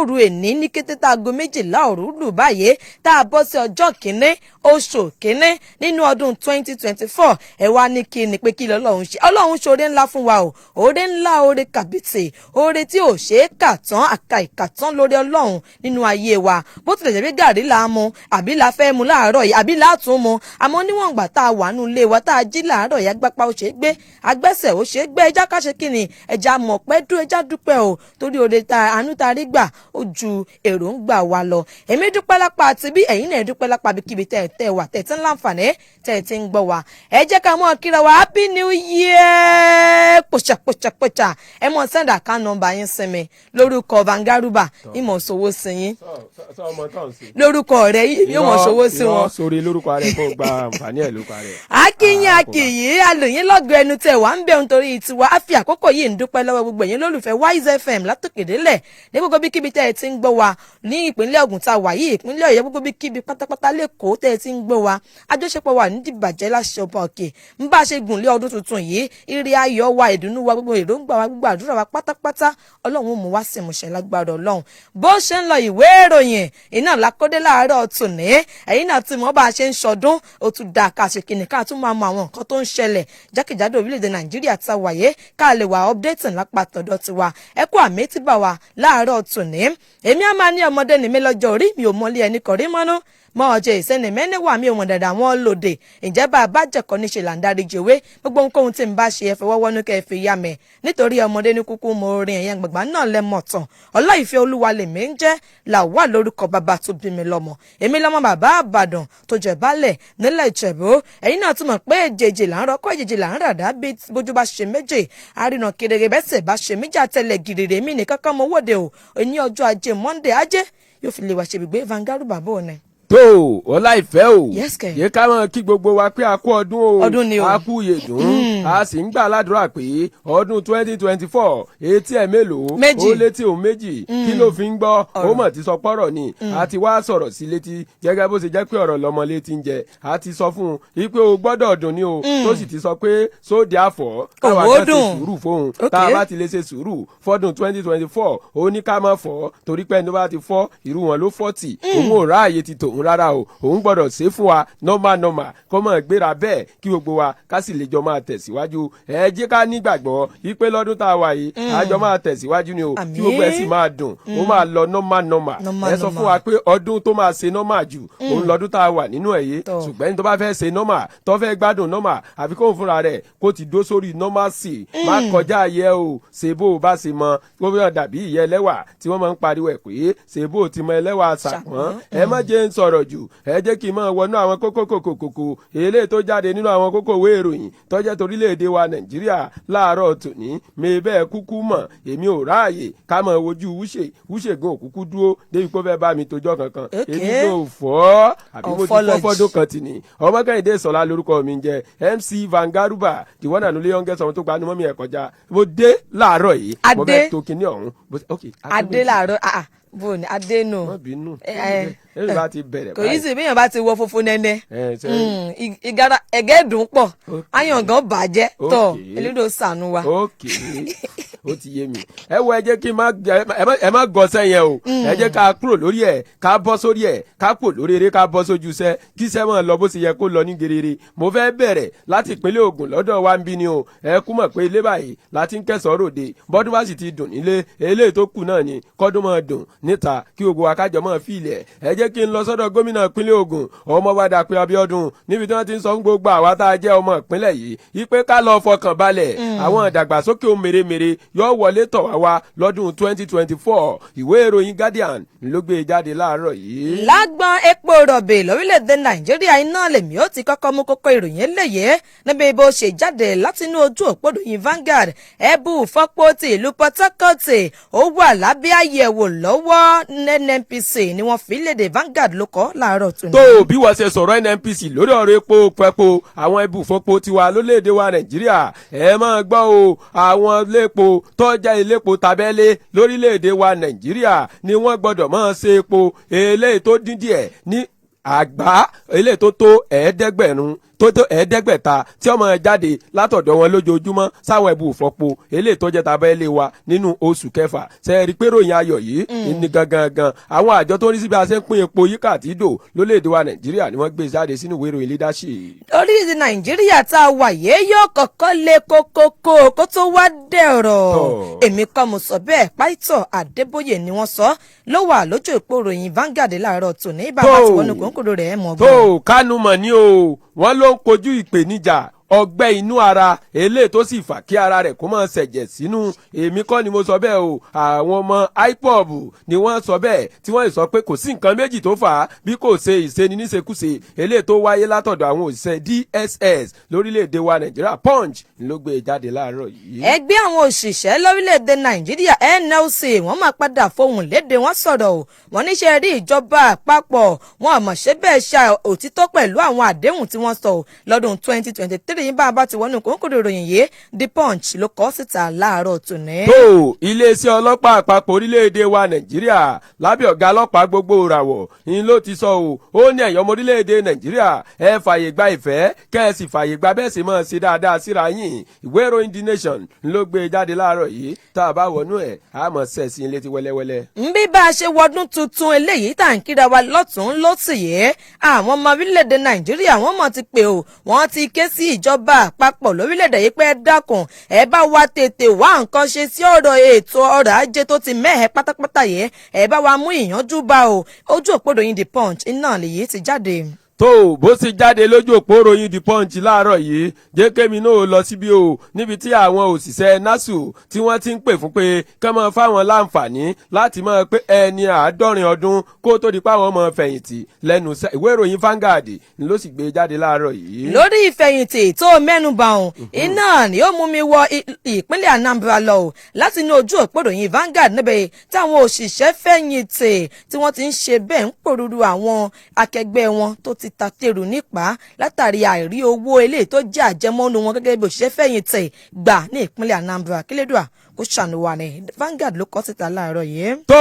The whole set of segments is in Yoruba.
Lóru èní, ní kété tá aago 12 òru lù báyìí, tá a bọ́ sí ọjọ́ 1 oṣù 1 nínú ọdún 2024. Ẹ wá ní kí ni pé kí lọ́lọ́run ṣe? Ọlọ́run ṣoore ńlá fún wa o, oore ńlá, oore kàbìtì, oore tí ò ṣe é kà tán, àkà ìkà tán lórí Ọlọ́run nínú ayé wa. Bó tilẹ̀ jẹ́ pé gàrí là á mu àbí la fẹ́ mu láàárọ̀ yìí àbí látún mu, àmọ́ níwọ̀n ìgbà tá a wà nínú ilé wa, tá a jí láàárọ̀ yìí, agbápá ó ṣe é gbé, agbẹ́sẹ̀ ó ṣe é gbé, ẹja ká ṣe kí ni, ẹja mọ̀ pẹ́ dún, ẹja dúpẹ́ o, torí oore ta àánú ta rí gbà ó ju èròǹgbà wa lọ. Èmi dúpẹ́ lápá àti bí ẹ̀yin náà dúpẹ́ lápá bíkíbi tẹ́ ẹ̀ tẹ́ wà, tẹ́ ẹ̀ tí ń láǹfààní, tẹ́ ẹ̀ tí ń gbọ́ wa. Ẹ jẹ́ ká mọ́ kíra wa happy new year. Pòṣà pòṣà pòṣà, ẹ mọ̀ send account number yín sinmi lórúkọ Vangaruba, ìmọ̀ sowó sí yín. Sọ ọmọ tó ń ṣe. Lórúkọ rẹ, yóò mọ̀ sowó sí wọn. Irọ́, sórí lórúkọ rẹ kó gba àǹfààní ẹ̀ lórúkọ rẹ. Akínyìn, akíyìn, alòyìn lọ́gọ̀ ẹnu tẹ̀ wá ń bẹ̀ nítorí tiwa. Á fi àkókò yìí ń dúpẹ́ lọ́wọ́ gbogbo ẹ̀yin lólùfẹ́ Wise FM látòkèdélẹ̀, ní gbogbo bíkíbi tẹ́ ẹ ti ń gbọ́ wa ní ìpínlẹ̀ Ògùn tá a wà yìí, ìpínlẹ̀ Ọ̀yọ́, gbogbo bíkíbi pátápátá lẹ́kọ̀ọ́ tẹ́ ẹ ti ń gbọ́ wa. Àjọṣepọ̀ wa ní dìbàjẹ́ láṣẹ ọba òkè. Ń bá a ṣe gùn lé ọdún tuntun yìí, ire ayọ̀ wa, ìdùnnú wa, gbogbo èròǹgbà wa, gbogbo àdúrà wa pátápátá, Ọlọ́run ó mú wá sí ìmúṣẹ lágbára Ọlọ́run. Bó ṣe ń lọ, ìwé ìròyìn iná lákọ́dé láàárọ̀ tòní. Ẹ̀yin náà ti mọ̀ bá a ṣe ń ṣọdún, ó tún dáa ká ṣe kíni, ká tún máa mọ àwọn nǹkan tó ń ṣẹlẹ̀ jákèjádò orílẹ̀-èdè Nàìjíríà tá a wáyé, ká lè wà updating lápá tọ̀dọ̀ tiwa. Ẹ kú àmì tí bà wá láàárọ̀ tòní. Èmi á máa ní ọmọdé ní mi lọ́jọ́ orí mi ò mọlé ẹni kọ̀rí mọ́nú mọ ọjọ́ ìsẹ́ni mẹ́niwà mi ò mọ̀ dàda wọn lòdì. Ǹjẹ́ bá a bá jẹ̀kọ́ níṣe là ń dárí jèwé. Gbogbo ohunkóhun tí n bá ṣe, ẹ̀fẹ̀ wọ́wọ́nú kẹ́ ẹ fi yá mi, nítorí ọmọdé ní kúkú mo orin ẹ̀yàn gbàgbà náà lẹ́mọ̀ tán. Ọláìfẹ́ Olúwa lèmi ń jẹ́, làwà lórúkọ bàbá tó bí mi lọ́mọ. Èmi lọ́mọ bàbá Àbàdàn tó jẹ́ baálẹ̀ nílẹ̀ Ìjẹ̀bú. Ẹ̀yin náà tún mọ̀ pé èjèèjì là ń rọ́kọ́, èjèèjì là ń ràdá. Bí bójú bá ṣe méjì, àrìnà kedere, bẹ́sẹ̀ bá ṣe méjì, àtẹlẹ̀ gìrìrì. Èmi nìkan kan mo wòde o ní ọjọ́ Ajé Monday. Ajé yóò fi lè wá ṣe gbígbé. Vangaru bàbá òní. Tó ọlá ìfẹ́ o. Yes, kẹ̀. Yẹ ká mọ̀ kí gbogbo wa pé a kú ọdún o. Ọdún ni o. A kú yèdùn, a sì ń gbà ládùúrà pé ọdún 2024, etí ẹ̀ mélòó? Méjì. Ó létí òun méjì, kí ló fi ń gbọ́? Ó mọ̀ ti sọ pọ́rọ̀ ni a ti wá sọ̀rọ̀ sí létí, gẹ́gẹ́ bó ṣe jẹ́ pé ọ̀rọ̀ lọ́mọ létí ń jẹ. A ti sọ fún un wípé o gbọ́dọ̀ dùn ni o, tó sì ti sọ pé sóde àfọ̀ káwa Òun ó kan ṣe dùn. sùúrù fóun. Tá a bá ti lè ṣe sùúrù fọ́dún 2024, ó ní ká má fọ́, torí pé ẹni tó bá ti fọ́, irú wọn ló fọ́ tì. Òun ò ráàyè ti tòun rárá o, òun gbọ́dọ̀ ṣe fún wa normal normal, kó mọ̀ gbéra bẹ́ẹ̀, kí gbogbo wa ká sì lè jọ máa tẹ̀síwájú. Ẹ jẹ́ ká nígbàgbọ́ wípé lọ́dún tá a wà yìí, a jọ máa tẹ̀síwájú ni o. Àmín. Kí gbogbo ẹ̀ sì máa dùn, ó máa lọ normal normal. Normal, Ẹ sọ fún normal. wa pé ọdún tó máa ṣe normal jù, òun lọ́dún tá a wà nínú ẹ̀ yìí. Tọ́. Ṣùgbọ́n ẹni tó bá fẹ́ ṣe normal, tó fẹ́ gbádùn normal, àfi kóun fúnra rẹ̀ kó ti dó sórí normal sí, má kọjá ayẹ o. Ṣe bó o bá ṣe mọ, kó bí wọn dàbí ìyẹ́ ẹlẹ́wà tí wọ́n máa ń pariwo ẹ̀ pé ṣe bó o ti mọ ẹlẹ́wà ṣàpọ́n. Ẹ má jẹ́ ń sọ̀rọ̀ jù, ẹ jẹ́ kí n máa wọnú àwọn kókó kòkòkòkò eléyìí tó jáde nínú àwọn kókó ìwé ìròyìn tó jẹ́ torílẹ̀-èdè wa Nàìjíríà láàárọ̀ tòní. Mi bẹ́ẹ̀ kúkú mọ̀, èmi ò ráàyè ká máa wojú wúṣe wúṣe gan òkúkú dúró débi kó fẹ́ bá mi tojọ́ kankan. Èmi kò fọ́ àbí mo ti fọ́ Apology. fọ́dún kan tì ní. Ọmọ Kẹ́hìndé Sọlá lórúkọ mi ń jẹ́, MC Vangaruba, the one and only youngest ọmọ tó gbanú mọ́mí ẹ̀ kọjá. Mo dé láàárọ̀ yìí, mo Adé. fẹ́ tó kinní ọ̀hún. Ok. Adé làárọ̀, ah ah, bó ni adé nù? Má bínú. Eh, Èmi bá ti bẹ̀rẹ̀. Kò yí sí bí èèyàn bá ti wọ funfun nẹ́nẹ́. Ẹ, Ìgara ẹ̀gẹ́ dùn pọ̀, ayọ̀ngàn bàjẹ́ tọ̀. Elédò ṣàánú wa. Ok, ó ti yé mi. Ẹ wo, ẹ jẹ́ kí n má ẹ má gọsẹ́ yẹn o. Ẹ jẹ́ ká kúrò lórí ẹ̀, ká bọ́ sórí ẹ̀, ká kúrò lórí eré, ká bọ́ sójú iṣẹ́, kí iṣẹ́ máa lọ bó ṣe yẹ kó lọ ní gerere. Mo fẹ́ bẹ̀rẹ̀ láti ìpínlẹ̀ Ògùn lọ́dọ̀ wa ń bí ni o. Ẹ kú mọ̀ pé ilé báyìí láti ń kẹsàn-án ròde. Bọ́dún bá sì ti dùn nílé, eléyìí tó kù náà ni kọ́dún máa dùn níta, kí gbogbo wa kájọ máa fi ilẹ̀. Ẹ jẹ́ kí n lọ sọ́dọ̀ gómìnà ìpínlẹ̀ Ògùn, Ọmọọba Dàpọ̀ Abíọ́dún, níbi tí wọ́n ti ń sọ fún gbogbo àwa tá a jẹ́ ọmọ ìpínlẹ̀ yìí wípé ká lọ fọkàn balẹ̀, àwọn ìdàgbàsókè ohun mèremère yóò wọlé tọ̀ wá wá lọ́dún 2024. Ìwé ìròyìn Guardian ló gbé e jáde láàárọ̀ yìí. Lágbọn epo rọ̀bì lórílẹ̀‐èdè Nàìjíríà, iná lèmi ó ti kọ́kọ́ mú kókó ìròyìn eléyìí níbi bó ṣe jáde látinú ojú òpó ìròyìn Vanguard. Ẹbú fọ́pọ̀ ti ìlú Port Harcourt ó wà lábẹ́ àyẹ̀wò lọ́wọ́, NNPC ni wọ́n fi léde. Vanguard ló kọ láàárọ̀ tòní. Tó bí wọ́n ṣe sọ̀rọ̀ NNPC lórí ọ̀rọ̀ epo pẹ́po, àwọn ibùfọ́po tiwa lórílẹ̀‐èdè wa Nàìjíríà, ẹ máa gbọ́ o, àwọn iléepo tọ́jà iléepo tabẹ́lé lórílẹ̀‐èdè wa Nàìjíríà ni wọ́n gbọ́dọ̀ máa ṣe epo eléyìí tó dín díẹ̀ ní àgbá eléyìí tó tó 500. tó tó 500 tí ó máa jáde látọ̀dọ̀ wọn lójoojúmọ́ sáwọn ẹ̀bù ìfọpo eléyìí tó jẹ́ tabẹ́lé wa nínú oṣù kẹfà. Ṣe rí i pé ròyìn ayọ̀ yìí ní gangan gan, àwọn àjọ tó ń rí sí bí a ṣe ń pín epo yíká àti ìdò lórílẹ̀‐èdè wa Nàìjíríà ni wọ́n gbé jáde sínú ìwé ìròyìn Leadership. Orílẹ̀-èdè Nàìjíríà tá a wà yé yóò kọ́kọ́ lé kókókó kó tó wá dẹ̀rọ̀. Tọ́. Èmi kọ́ mo sọ bẹ́ẹ̀, Pásítọ̀ Adébóyè ni wọ́n sọ, ló wà lójú ìpò ròyìn Vanguard láàárọ̀ tòní. Bàbá Tó. tí wọnú kòńkòrò rẹ̀ mọ̀ Tó gbọ́n. Kánú mọ̀ ní o, wọ́n ló ń kojú ìpèníjà ọgbẹ́ inú ara eléyìí tó sì fà kí ara rẹ̀ kó máa ṣẹ̀jẹ̀ sínú. Èmi kọ́ ni mo sọ bẹ́ẹ̀ o, àwọn ọmọ IPOB ni wọ́n sọ bẹ́ẹ̀, tí wọ́n sọ pé kò sí nǹkan méjì tó fà á bí kò ṣe ìṣeni níṣekúṣe eléyìí tó wáyé látọ̀dọ̀ àwọn òṣìṣẹ́ DSS lórílẹ̀‐èdè wa Nàìjíríà. Punch ló gbé e jáde láàárọ̀ yìí. Ẹgbẹ́ àwọn òṣìṣẹ́ lórílẹ̀‐èdè Nàìjíríà, NLC, wọ́n máa padà fohùn léde, wọ́n sọ̀rọ̀ o. Wọ́n níṣẹ́ rí ìjọba àpapọ̀, wọn àmọ̀ ṣe bẹ́ẹ̀ ṣe òtítọ́ pẹ̀lú àwọn àdéhùn tí wọ́n sọ o lọ́dún 2023. Bá a bá ti wọnú kòńkòrò ìròyìn yìí, The Punch ló kọ síta láàárọ̀ tòní. Tó iléeṣẹ́ ọlọ́pàá àpapọ̀ orílẹ̀-èdè wa Nàìjíríà lábẹ́ ọ̀gá ọlọ́pàá gbogbo ràwọ̀ ni ló ti sọ o. Ó ní ẹ̀yọ́ ọmọ orílẹ̀-èdè Nàìjíríà, ẹ fààyè gba ìfẹ́, kẹ́ ẹ sì fààyè gba bẹ́ẹ̀ sì máa ṣe dáadáa síra yín. Ìwé ìròyìn The Nation ló gbé e jáde láàárọ̀ yìí. Tá a bá wọnú ẹ̀, a mọ̀ sẹ̀sìn létí wẹ́lẹ́wẹ́lẹ́. Ń bí bá a ṣe wọdún tuntun eléyìí tá à ń kíra wa lọ́tún lọ́sì yìí, àwọn ọmọ orílẹ̀-èdè Nàìjíríà, wọ́n mọ̀ ti pè ó, wọ́n ti ké sí ìjọba àpapọ̀ lórílẹ̀-èdè yìí pé ẹ dákun, ẹ bá wa tètè wá nǹkan ṣe sí ọ̀rọ̀ ètò ọrọ̀ ajé tó ti mẹ́hẹ̀ pátápátá yìí, ẹ bá wa mú ìyànjú bá o. Ojú òpó ìròyìn The Punch iná lèyí ti jáde. Tó bó sì jáde lójú òpó ròyìn The Punch láàárọ̀ yìí, jẹ́ kémi náà lọ síbí o, níbi tí àwọn òṣìṣẹ́ NASU tí wọ́n ti ń pè fún pé kán máa fáwọn láǹfààní láti máa pé ẹni 70 ọdún kó tó di pé àwọn máa fẹ̀yìntì lẹ́nu iṣẹ́. Ìwé ìròyìn Vanguard ni ló sì gbé jáde láàárọ̀ yìí. Lórí ìfẹ̀yìntì tó mẹ́nubà ọ̀hún iná ni ó mú mi wọ ìpínlẹ̀ Anambra lọ o, láti inú ojú òpó ìròyìn Vanguard, níbẹ̀ táwọn òṣìṣẹ́ fẹ̀yìntì tí wọ́n ti ń ṣe bẹ́ẹ̀ ń pòrúurú àwọn akẹgbẹ́ wọn tó ti ta tèrú nípa látàrí àìrí owó eléyìí tó jẹ́ àjẹmọ́nú wọn gẹ́gẹ́ bí òṣìṣẹ́ fẹ̀yìntì gbà ní ìpínlẹ̀ Anambra. Kílédùà kó ṣàánú wa ní. Vanguard ló kọ síta láàárọ̀ yìí. Tó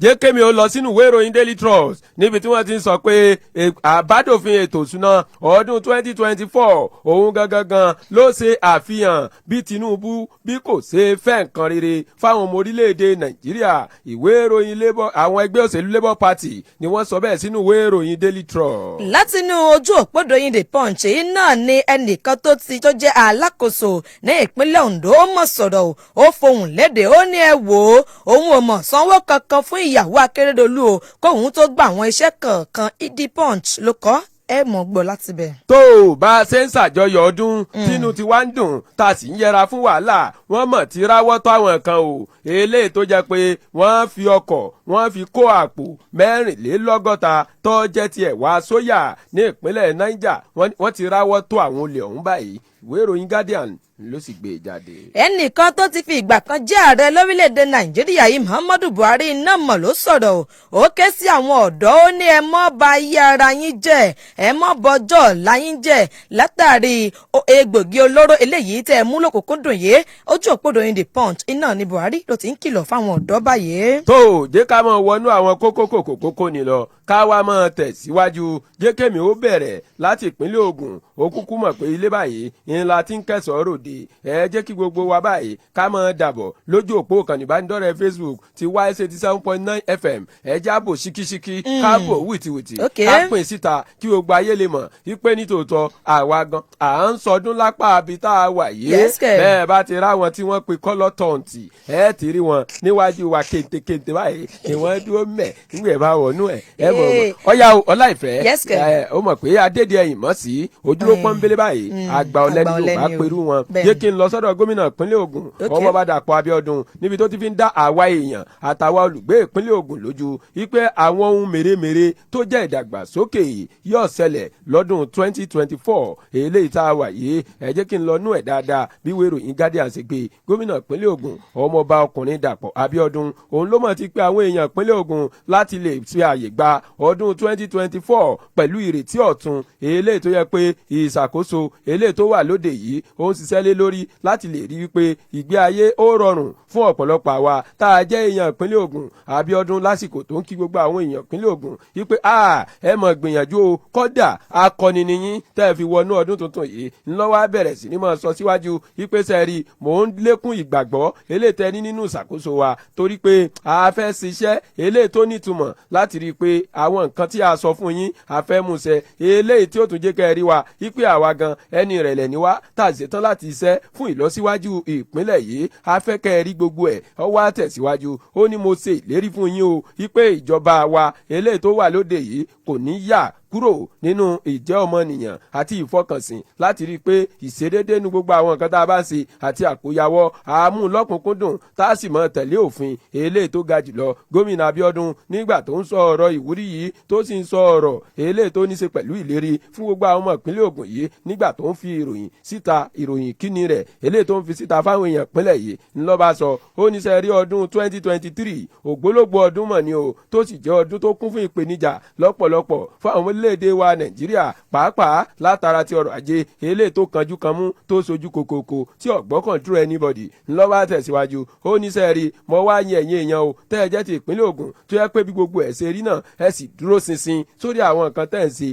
jẹ́ kémi ó lọ sínú ìwé ìròyìn Daily Trust, níbi tí wọ́n ti ń sọ pé àbádòfin ètò ìṣúná ọdún 2024 òun gangan gan ló ṣe àfihàn bí Tinubu bí kò ṣe fẹ́ nǹkan rere fáwọn ọmọ orílẹ̀-èdè Nàìjíríà. Ìwé ìròyìn Labour, àwọn ẹgbẹ́ òṣèlú Labour Party ni wọ́n sọ bẹ́ẹ̀ sínú ìwé ìròyìn Daily Trust. Látinú ojú òpódòyìn The Punch yìí náà ni ẹnìkan tó ti tó jẹ́ alákòóso ní ìpínlẹ̀ Ondo, ó mọ̀ sọ̀rọ̀ o, ó fohùn lédè, ó ní ẹ wò ó, òun ò mọ̀ sanwó kankan fún ìyàwó Akérèdọ́lù o kóun tó gba àwọn iṣẹ́ kọ̀ọ̀kan. The Punch ló kọ́, ẹ mọ̀ gbọ́ láti bẹ̀. Tó bá a ṣe ń ṣàjọyọ̀ ọdún tínú ti wá ń dùn, tá a sì ń yẹra fún wàhálà, wọ́n mọ̀ tí ráwọ́ tó àwọn kan o, eléyìí tó jẹ́ pé wọ́n fi ọkọ̀ wọ́n fi kó àpò 64 tó jẹ́ tiẹ̀ wá sóyà ní ìpínlẹ̀ Niger. Wọ́n ti ráwọ́ tó àwọn olè ọ̀hún báyìí. Ìwé ìròyìn Guardian ló sì gbé e jáde. Ẹnìkan tó ti fi ìgbà kan jẹ́ ààrẹ lórílẹ̀‐èdè Nàìjíríà yìí, Muhammadu Buhari náà mọ̀ ló sọ̀rọ̀ o. Ó ké sí àwọn ọ̀dọ́, ó ní ẹ mọ́ ba ayé ara yín jẹ́, ẹ mọ́ bọjọ́ ọ̀la yín jẹ́ látàrí egbògi olóró eléyìí tẹ́ ẹ mú lókùnkúndùn yìí. Ojú òpó ìròyìn The Punch iná ní Buhari ló ti ń kìlọ̀ fáwọn ọ̀dọ́ báyìí. Tó jẹ́ ká máa wọnú àwọn kókó kòkó kókó ni lọ, ká wá máa tẹ̀síwájú. Jẹ́ kémi ó bẹ̀rẹ̀ láti ìpínlẹ̀ Ògùn. Ó kúkú mọ̀ pé ilé báyìí ńlá tí ń kẹsàn-án ròde. Ẹ jẹ́ kí gbogbo wa báyìí ká máa dàbọ̀ lójú òpó ìkànnì ìbánidọ́rẹ̀ẹ́ Facebook ti YS 87.9 FM. Ẹ jábò ṣíkíṣíkí, káàbò wìtìwìtì, ká pín síta kí gbogbo ayé lè mọ̀ wípé nítòótọ́ àwa gan à ń sọdún lápá àbí tá a wà yìí. Yes, kẹ̀. Bẹ́ẹ̀ bá ti ráwọn tí wọ́n pe kọ́lọ́ tọ̀ǹtì, ẹ ti rí wọn níwájú wa kéńtékéńté báyìí ni wọ́n dúró mẹ́ nígbà bá wọnú ẹ̀ ẹ mọ̀ mọ̀ ọ̀yá o, Ọláìfẹ́. Yes, kẹ̀. Ẹ ó mọ̀ pé adédè ẹ̀yìn mọ̀ sí ojúlówó pọ́nbélé báyìí, àgbà ọ̀lẹ àgbà ni ọ̀lẹ Yorùbá ni o. perú wọn. Bẹ́ẹ̀ni. Jẹ́ kí n lọ sọ́dọ̀ gómìnà ìpínlẹ̀ Ògùn, Ọmọọba Dàpọ̀ Abíọ́dún, níbi tó ti fi ń dá àwa èèyàn àtàwa olùgbé ìpínlẹ̀ Ògùn lójú wípé àwọn ohun mèremère tó jẹ́ ìdàgbàsókè yóò ṣẹlẹ̀ lọ́dún 2024 eléyìí tá a wà yìí. Ẹ jẹ́ kí n lọ nú ẹ̀ dáadáa bí ìwé ìròyìn Guardian ṣe gbé. Gómìnà ìpínlẹ̀ Ògùn, ọmọọba ọkùnrin Dàpọ̀ Abíọ́dún, òun ló mọ̀ ti pé àwọn èèyàn ìpínlẹ̀ Ògùn láti lè fi àyè gba ọdún 2024 pẹ̀lú ìrètí ọ̀tun, eléyìí tó yẹ pé ìṣàkóso eléyìí tó wà lóde yìí ó ń ṣiṣẹ́ lé lórí láti lè rí wípé ìgbé ayé ó rọrùn fún ọ̀pọ̀lọpọ̀ àwa tá a jẹ́ èèyàn ìpínlẹ̀ Ògùn. Abíọ́dún, lásìkò tó ń kí gbogbo àwọn èèyàn ìpínlẹ̀ Ògùn wípé a ẹ mọ̀ gbìyànjú o, kọ́dà akọni nìyín tẹ́ ẹ fi wọnú ọdún tuntun yìí, ńlọ́wọ́ á bẹ̀rẹ̀ sí ní máa sọ síwájú wípé sẹ́ẹ̀rì, mò ń lékún ìgbàgbọ́ eléyìí tẹ́ ní nínú ìṣàkóso wa, torí pé a fẹ́ ṣiṣẹ́ eléyìí tó nítumọ̀ láti rí i pé àwọn nǹkan tí a sọ fún yín, a fẹ́ mú ṣẹ, eléyìí tí ó tún jẹ́ kẹ́ ẹ rí wa wípé àwa gan ẹni ìrẹ̀lẹ̀ ni wá, tá a ṣetán láti iṣẹ́ fún ìlọsíwájú ìpínlẹ̀ yìí. A fẹ́ kẹ́ ẹ rí gbogbo ẹ̀. Ó wá tẹ̀síwájú, ó ní mo ṣe ìlérí fún yín o wípé ìjọba wa eléyìí tó wà lóde yìí kò ní yà kúrò nínú ìjẹ́ ọmọnìyàn àti ìfọkànsìn láti rí i pé ìṣedédé nu gbogbo àwọn nǹkan tá a bá ń ṣe àti àkóyawọ́ àmú lọ́kùnkúndùn, tá a sì mọ̀ tẹ̀lé òfin eléyìí tó ga jùlọ. Gómìnà Abíọ́dún, nígbà tó ń sọ ọ̀rọ̀ ìwúrí yìí, tó sì ń sọ ọ̀rọ̀ eléyìí tó ní ṣe pẹ̀lú ìlérí fún gbogbo àwọn ọmọ ìpínlẹ̀ Ògùn yìí, nígbà tó ń fi ìròyìn síta, ìròyìn kíni rẹ̀ eléyìí tó ń fi síta fáwọn èèyàn ìpínlẹ̀ yìí, ńlọ́ba sọ, ó ní sẹ́ rí ọdún 2023, ògbólógbò ọdún mọ̀ ni o, tó sì jẹ́ ọdún tó kún fún ìpèníjà lọ́pọ̀lọpọ̀ fún àwọn orílẹ̀-èdè wa Nàìjíríà, pàápàá látara ti ọrọ̀ ajé eléyìí tó kanjú kan mú, tó sojú kokoko, tí ọ̀gbọ́kàn dúró anybody. Ńlọ́wọ́ àtẹ̀síwájú, ó ní sẹ́ẹ̀rí, mo wá yin ẹ̀yin èèyàn o tẹ́ ẹ jẹ́ ti ìpínlẹ̀ Ògùn, tó yẹ pé bí gbogbo ẹ̀ ṣe rí náà, ẹ sì dúró ṣinṣin sórí àwọn nǹkan tẹ́ ẹ̀ ń ṣe,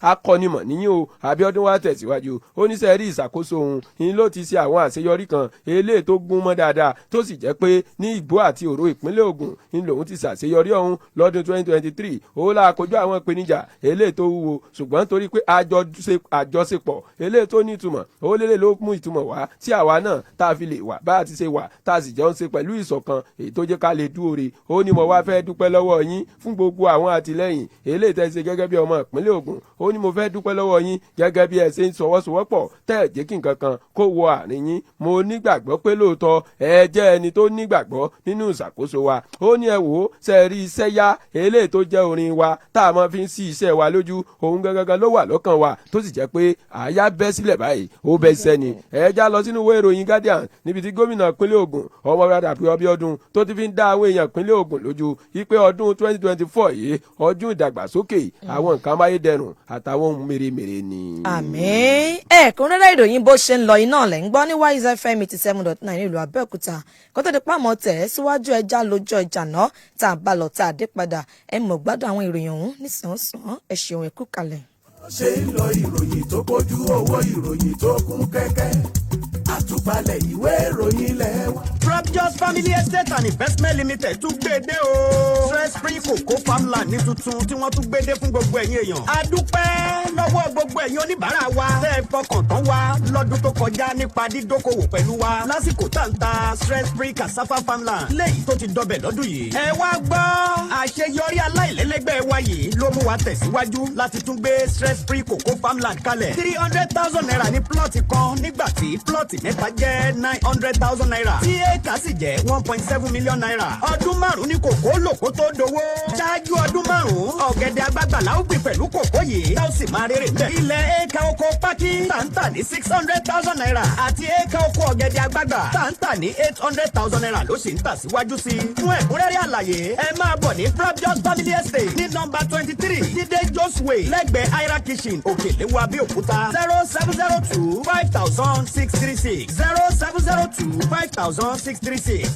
akọ́nimọ̀ níyìn o. Abíọ́dún wá tẹ̀síwájú, ó ní sẹ́ẹ̀rí, ìṣàkóso òun ní ló ti ṣe àwọn àṣeyọrí kan eléyìí tó gún mọ́ dáadáa, tó sì jẹ́ pé ní Ìgbó àti Òró ìpínlẹ̀ Ògùn ní lòun ti ṣàṣeyọrí ọ̀hún lọ́dún 2023. Ó là kojú àwọn ìpèníjà eléyìí tó wúwo, ṣùgbọ́n torí pé àjọṣepọ̀ eléyìí tó ní ìtumọ̀, ó lélẹ̀ ló mú ìtumọ̀ wá tí àwa náà tá a fi lè wà bá a ti ṣe wà, tá a sì jọ ń ṣe pẹ̀lú ìṣọ̀kan, èyí tó jẹ́ ká lè dúore. Ó ní mo wá fẹ́ dúpẹ́ lọ́wọ́ yín fún gbogbo àwọn àtìlẹ́yìn eléyìí tẹ́ ṣe gẹ́gẹ́ bí ọmọ ìpínlẹ̀ Ògùn. Ó ní mo fẹ́ dúpẹ́ lọ́wọ́ yín gẹ́gẹ́ bí ẹ ṣe ń sọwọ́sowọ́pọ̀ tẹ́ ẹ̀ jẹ́ kí nǹkan kan kó wọ àárín yín. Mo nígbàgbọ́ pé lóòótọ́ ẹ jẹ́ ẹni tó nígbàgbọ́ nínú ìṣàkóso wa. Ó ní ẹ wò ó, ṣe rí iṣẹ́ yá eléyìí tó jẹ́ orin wa tá a máa fi ń sí iṣẹ́ wa lójú, òun gangan ló wà lọ́kàn wa, tó sì jẹ́ pé àyà bẹ́ sílẹ̀ báyìí, ó bẹ́ sẹ́ni. Ẹ já lọ sínú ìwé ìròyìn Guardian, níbi tí gómìnà ìpínlẹ̀ Ògùn, Ọmọọba Dàpọ̀ Abíọ́dún, tó ti fi ń dá àwọn èèyàn ìpínlẹ̀ Ògùn lójú wípé ọdún 2024 yìí, ọdún ìdàgbàsókè, àwọn nǹkan amáyédẹrùn àtàwọn ohun mèremère ni. Àmín. Ẹ̀kúnrẹ́rẹ́ ìròyìn bó ṣe ń lọ iná lẹ̀ ń gbọ́ ní Wise FM 87.9 nílùú Abẹ́òkúta. Kó tó di pàmò tẹ̀ ẹ́ síwájú, ẹja lójú ọjà náà, tá a bá lọ, tá a dé padà, ẹ mọ̀ gbádùn àwọn ìròyìn ọ̀hún nísànsán. Ẹ ṣeun, ẹ kú kalẹ̀. Ṣe ń lọ, ìròyìn tó pójú owó, ìròyìn tó kún kẹ́kẹ́, àtúpalẹ̀ ìwé ìròyìn ilẹ̀ wa. Prabjos Family Estate and Investment Limited tún gbé dé o. Stress Free Cocoa Farmland ní tuntun tí wọ́n tún gbé dé fún gbogbo ẹ̀yin èèyàn. A dúpẹ́ lọ́wọ́ gbogbo ẹ̀yin oníbàárà wa tẹ́ ẹ fọkàn tán wa lọ́dún tó kọjá nípa dídókòwò pẹ̀lú wa lásìkò tá ń ta Stress Free Cassava Farmland léyìí tó ti dọbẹ̀ lọ́dún yìí. Ẹ wá gbọ́, àṣeyọrí aláìlẹ́lẹ́gbẹ́ wa yìí ló mú wa tẹ̀síwájú láti tún gbé Stress Free Cocoa Farmland kalẹ̀. ₦300,000 ní plot kan, nígbà tí plot mẹ́ta jẹ́ ₦900,000, tí éèkà sì jẹ́ ₦1.7 million. Ọdún 5 ní kòkó lò kó tó dowó. Ṣáájú ọdún 5, ọ̀gẹ̀dẹ̀ àgbagbà la ó gbìn pẹ̀lú kòkó yìí, tá ó sì máa rere ńbẹ̀. Ilẹ̀ éèkà oko pákí tá ń tà ní ₦600,000 àti éèkà oko ọ̀gẹ̀dẹ̀ àgbagbà tá ń tà ní ₦800,000 ló sì ń tà síwájú sí i. Fún ẹ̀kúnrẹ́rẹ́ àlàyé, ẹ máa bọ̀ ní Prabjos Family Estate ní nọ́mbà 23, Jídé Josway, lẹ́gbẹ̀ẹ́ Aira Kitchen, Òkèléwà, Abẹ́òkúta. 0702 5636, 0702 5636.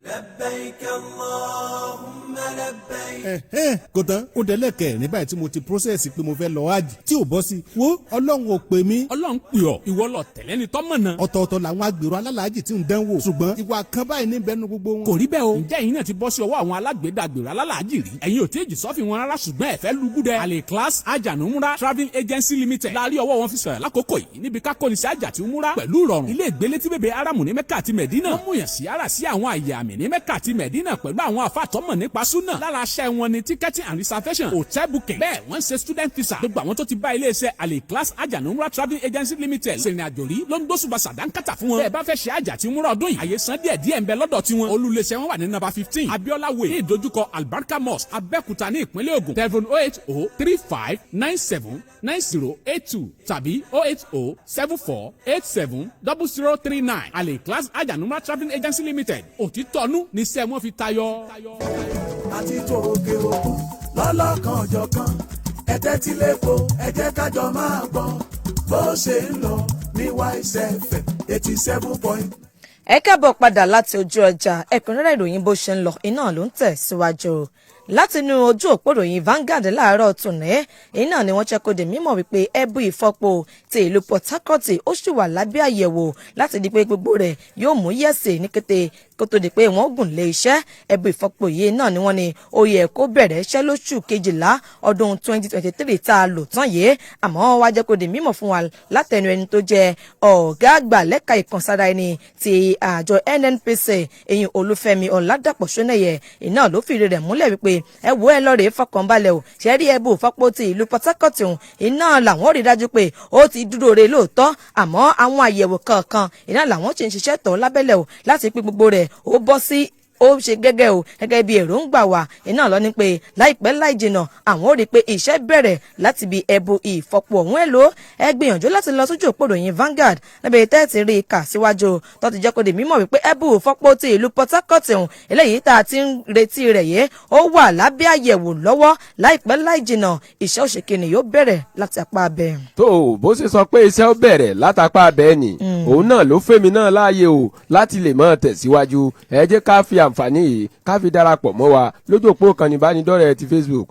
لبيك اللهم لبيك. Ẹ̀hẹ́n, kò tán, ó délẹ̀ kẹrin báyìí tí mo ti process pé mo fẹ́ lọ hajj tí ò bọ́ sí. Wo, Ọlọ́run ò pè mí. Ọlọ́run pè ọ́, ìwọ lọ tẹ̀lé ni tọ́mọ̀nà. Ọ̀tọ̀ọ̀tọ̀ làwọn agbèrò alálàájì tí ń dánwò, ṣùgbọ́n ìwà kan báyìí ní bẹnu gbogbo wọn. Kò rí bẹ́ẹ̀ o. Ǹjẹ́ ẹ̀yin náà ti bọ́ sí ọwọ́ àwọn alágbèédàgbèrò alálàájì rí? Ẹ̀yin ò tí ì jì sọ́fìn wọn rárá, ṣùgbọ́n ẹ fẹ́ lùgúdẹ. Alẹ́ Class Ajanumura Travelling Agency Limited láàrí ọwọ́ wọn fi sọ̀rọ̀ lákòókò yìí níbi kákọ́ni sí àjà tí ń múra pẹ̀lú ìrọ̀rùn. Ilé ìgbélé tí bèbè aramu ní Mẹ́kà àti Mẹ̀dínà. Wọ́n mú yàn sí ara sí àwọn àyè àmì ní Mẹ́kà àti Mẹ̀dínà pẹ̀lú àwọn àfàtọ́mọ̀ nípa súnà. Lára aṣẹ́ wọn ni ticketing and reservation, hotel booking. Bẹ́ẹ̀ wọ́n ń ṣe student visa. Gbogbo àwọn tó ti bá iléeṣẹ́ Al-Ikhlas Hajj and Umrah Travelling Agency Limited ṣèrìn àjò rí ló ń gbósùbà sàdánkátà fún wọn. Bẹ́ẹ̀ bá fẹ́ ṣe àjà tí múra ọdún yìí, àyè san díẹ̀ díẹ̀ ń bẹ lọ́dọ̀ tiwọn. Olùléṣẹ́ wọn wà ní number 15, Abiola Way, ní ìdojúkọ Albarka Mosque, Abẹ́òkúta ní ìpínlẹ̀ Ògùn. Telephone 08035979082 tàbí 08074870039. Al-Ikhlas Hajj and Umrah Travelling Agency Limited, òtítọ́nú ní sẹ́ wọ́n fi tayọ. Àti tòkè òkun lọ́lọ́kan ọ̀jọ̀kan, ẹ tẹ́tí lẹ́kọ̀ọ́, ẹ jẹ́ kájọ máa gbọ́ bó ṣe ń lọ ní Wise FM 87. Ẹ káàbọ̀ padà láti ojú ọjà. Ẹ̀kúnrẹ́rẹ́ ìròyìn bó ṣe ń lọ iná ló ń tẹ̀ síwájú látinú ojú òpó ìròyìn Vanguard láàárọ̀ tòní. Iná ni wọ́n jẹ́ kó di mímọ̀ wípé ẹbú ìfọpo ti ìlú Port Harcourt ó sì wà lábẹ́ àyẹ̀wò láti di pé gbogbo rẹ̀ yóò mú yẹ̀sì ní kété kó tó di pé wọ́n gùn lé iṣẹ́. Ẹbú ìfọpo yìí náà ni wọ́n ní ó yẹ kó bẹ̀rẹ̀ iṣẹ́ lóṣù kejìlá ọdún 2023 tá a lò tán yìí, àmọ́ wá jẹ́ kó di mímọ̀ fún wa látẹnu ẹni tó jẹ́ ọ̀gá àgbà lẹ́ka ìkànsára ẹni ti àjọ NNPC, èyí Olúfẹ́mi Ọ̀làdàpọ̀ Ṣónẹ́yẹ, iná ló fìdí rẹ̀ múlẹ̀ wípé ẹ wo, ẹ lọ́ọ́ rèé fọkànbalẹ̀ o, ṣe rí ẹbú ìfọpo ti ìlú Port Harcourt ọ̀hún, iná làwọn rí dájú pé ó ti dúró re lóòótọ́, àmọ́ àwọn àyẹ̀wò kọ̀ọ̀kan iná làwọn ṣe ń ṣiṣẹ́ tọ̀ lábẹ́lẹ̀ o láti pé gbogbo rẹ̀ ó bọ́ sí, ó ṣe gẹ́gẹ́ o gẹ́gẹ́ bí èròǹgbà wa. Iná lọ ní pé láìpẹ́ láì jìnà, àwọn ò rí i pé iṣẹ́ bẹ̀rẹ̀ láti bí ẹbu ìfọpo ọ̀hún. Èlò ẹ gbìyànjú láti lọ sójú òpó ìròyìn Vanguard níbi tẹ́ẹ̀tì rí i kà síwájú, tó ti jẹ́ kó di mímọ̀ wípé ẹbu ìfọpo ti ìlú Port Harcourt ọ̀hún, eléyìí tá a ti ń retí rẹ̀ yé, ó wà lábẹ́ àyẹ̀wò lọ́wọ́. Láìpẹ́ láì jìnà, iṣẹ́ òṣèkìnnì yóò bẹ̀rẹ̀ láti apá abẹ́. Tó o bó ṣe sọ pé iṣẹ́ ó bẹ̀rẹ̀ látapá abẹ́ ni, òun náà ló fẹ́mi náà láàyè o láti lè máa tẹ̀síwájú. Ẹ jẹ́ ká fi àǹfààní yìí ká fi darapọ̀ mọ́ wa lójú òpó ìkànnì ìbánidọ́rẹ̀ẹ́ ti Facebook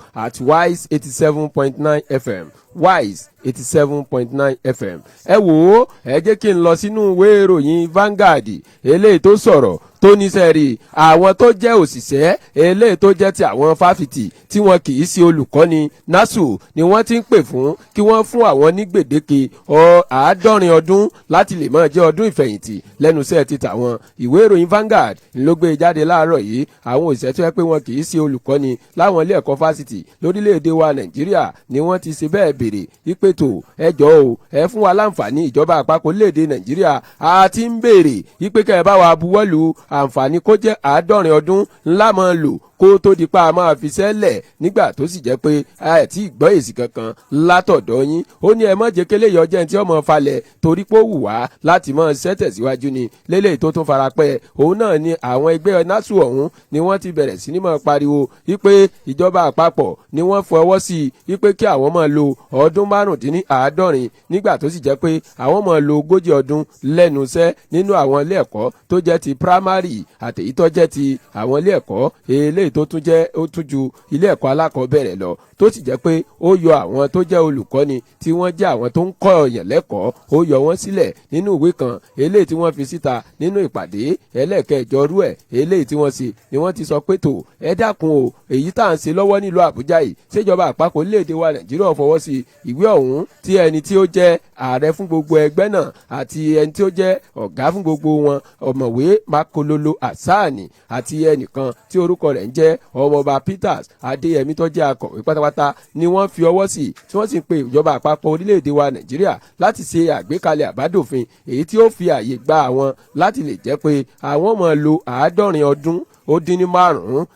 @Wise87.9 FM, Wise 87.9 FM. Ẹ wò ó, ẹ jẹ́ kí n lọ sínú ìwé ìròyìn Vanguard eléyìí tó sọ̀rọ̀ tó níṣẹ́ rí àwọn tó jẹ́ òṣìṣẹ́ eléyìí tó jẹ́ ti àwọn fáfitì tí wọn kì í ṣe olùkọ́ni, NASU, ni wọ́n ti ń pè fún kí wọ́n fún àwọn ní gbèdéke 70 ọdún láti lè máa jẹ́ ọdún ìfẹ̀yìntì lẹ́nu iṣẹ́ ti tàwọn. Ìwé ìròyìn Vanguard ló gbé jáde láàárọ̀ yìí. Àwọn òṣìṣẹ́ tó yẹ pé wọn kì í ṣe olùkọ́ni láwọn ilé ẹ̀kọ́ fásitì lórílẹ̀‐èdè wa Nàìjíríà ni wọ́n ti ṣe bẹ́ẹ̀ béèrè wípé tó ẹ jọ̀ọ́ o, ẹ fún wa láǹfààní, ìjọba àpapọ̀ orílẹ̀‐èdè Nàìjíríà, a ti ń béèrè wípé kẹ́ ẹ bá wa buwọ́lù àǹfààní kó jẹ́ 70 ọdún ńlá máa lò kó tó di pa máa fi sẹ́lẹ̀, nígbà tó sì jẹ́ pé ẹ tí gbọ́ èsì kankan látọ̀dọ̀ yín. Ó ní ẹ má jẹ́ kélé yọ jẹ́ tí ọmọ falẹ̀ torí pé ó wù wá láti máa ṣiṣẹ́ tẹ̀síwájú ni. Lélẹ́yìí tó tún fara pẹ́, òun náà ni àwọn ẹgbẹ́ NASU ọ̀hún ni wọ́n ti bẹ̀rẹ̀ sí ní máa pariwo wípé ìjọba àpapọ̀ ni wọ́n fọwọ́ sí i wípé kí àwọn máa lo ọdún 75, nígbà tó sì jẹ́ pé àwọn máa lo 40 ọdún lẹ́nu iṣẹ́ nínú àwọn ilé ẹ̀kọ́ tó jẹ́ ti primary àtèyí tó jẹ́ ti àwọn ilé ẹ̀kọ́ eléyìí tó tún jẹ́ ó tún ju ilé ẹ̀kọ́ alákọ̀ọ́bẹ̀rẹ̀ lọ, tó sì jẹ́ pé ó yọ àwọn tó jẹ́ olùkọ́ni tí wọ́n jẹ́ àwọn tó ń kọ́ ọ̀yàn lẹ́kọ̀ọ́, ó yọ wọ́n sílẹ̀ nínú ìwé kan eléyìí tí wọ́n fi síta nínú ìpàdé ẹlẹ́ẹ̀kẹjọ rú ẹ̀ eléyìí tí wọ́n ṣe ni wọ́n ti sọ pé tó ẹ dákun o, èyí tá à ń ṣe lọ́wọ́ nílùú Àbújá yìí, ṣèjọba àpapọ̀ orílẹ̀-èdè wa Nàìjíríà fọwọ́ sí ìwé ọ̀hún tí ẹni tí ó jẹ́ ààrẹ fún gbogbo ẹgbẹ́ náà àti ẹni tí ó jẹ́ ọ̀gá fún gbogbo wọn, Ọ̀mọ̀wé Makololo Asani, àti ẹnìkan tí orúkọ rẹ̀ ń jẹ́ Ọmọọba Peters Adéyẹmí tó jẹ́ akọ̀wé pátápátá ni wọ́n fi ọwọ́ sí, tí wọ́n sì ń pe ìjọba àpapọ̀ orílẹ̀-èdè wa Nàìjíríà láti ṣe àgbékalẹ̀ àbádòfin èyí tí ó fi àyè gba àwọn láti lè jẹ́ pé àwọn máa lo 75 ọdún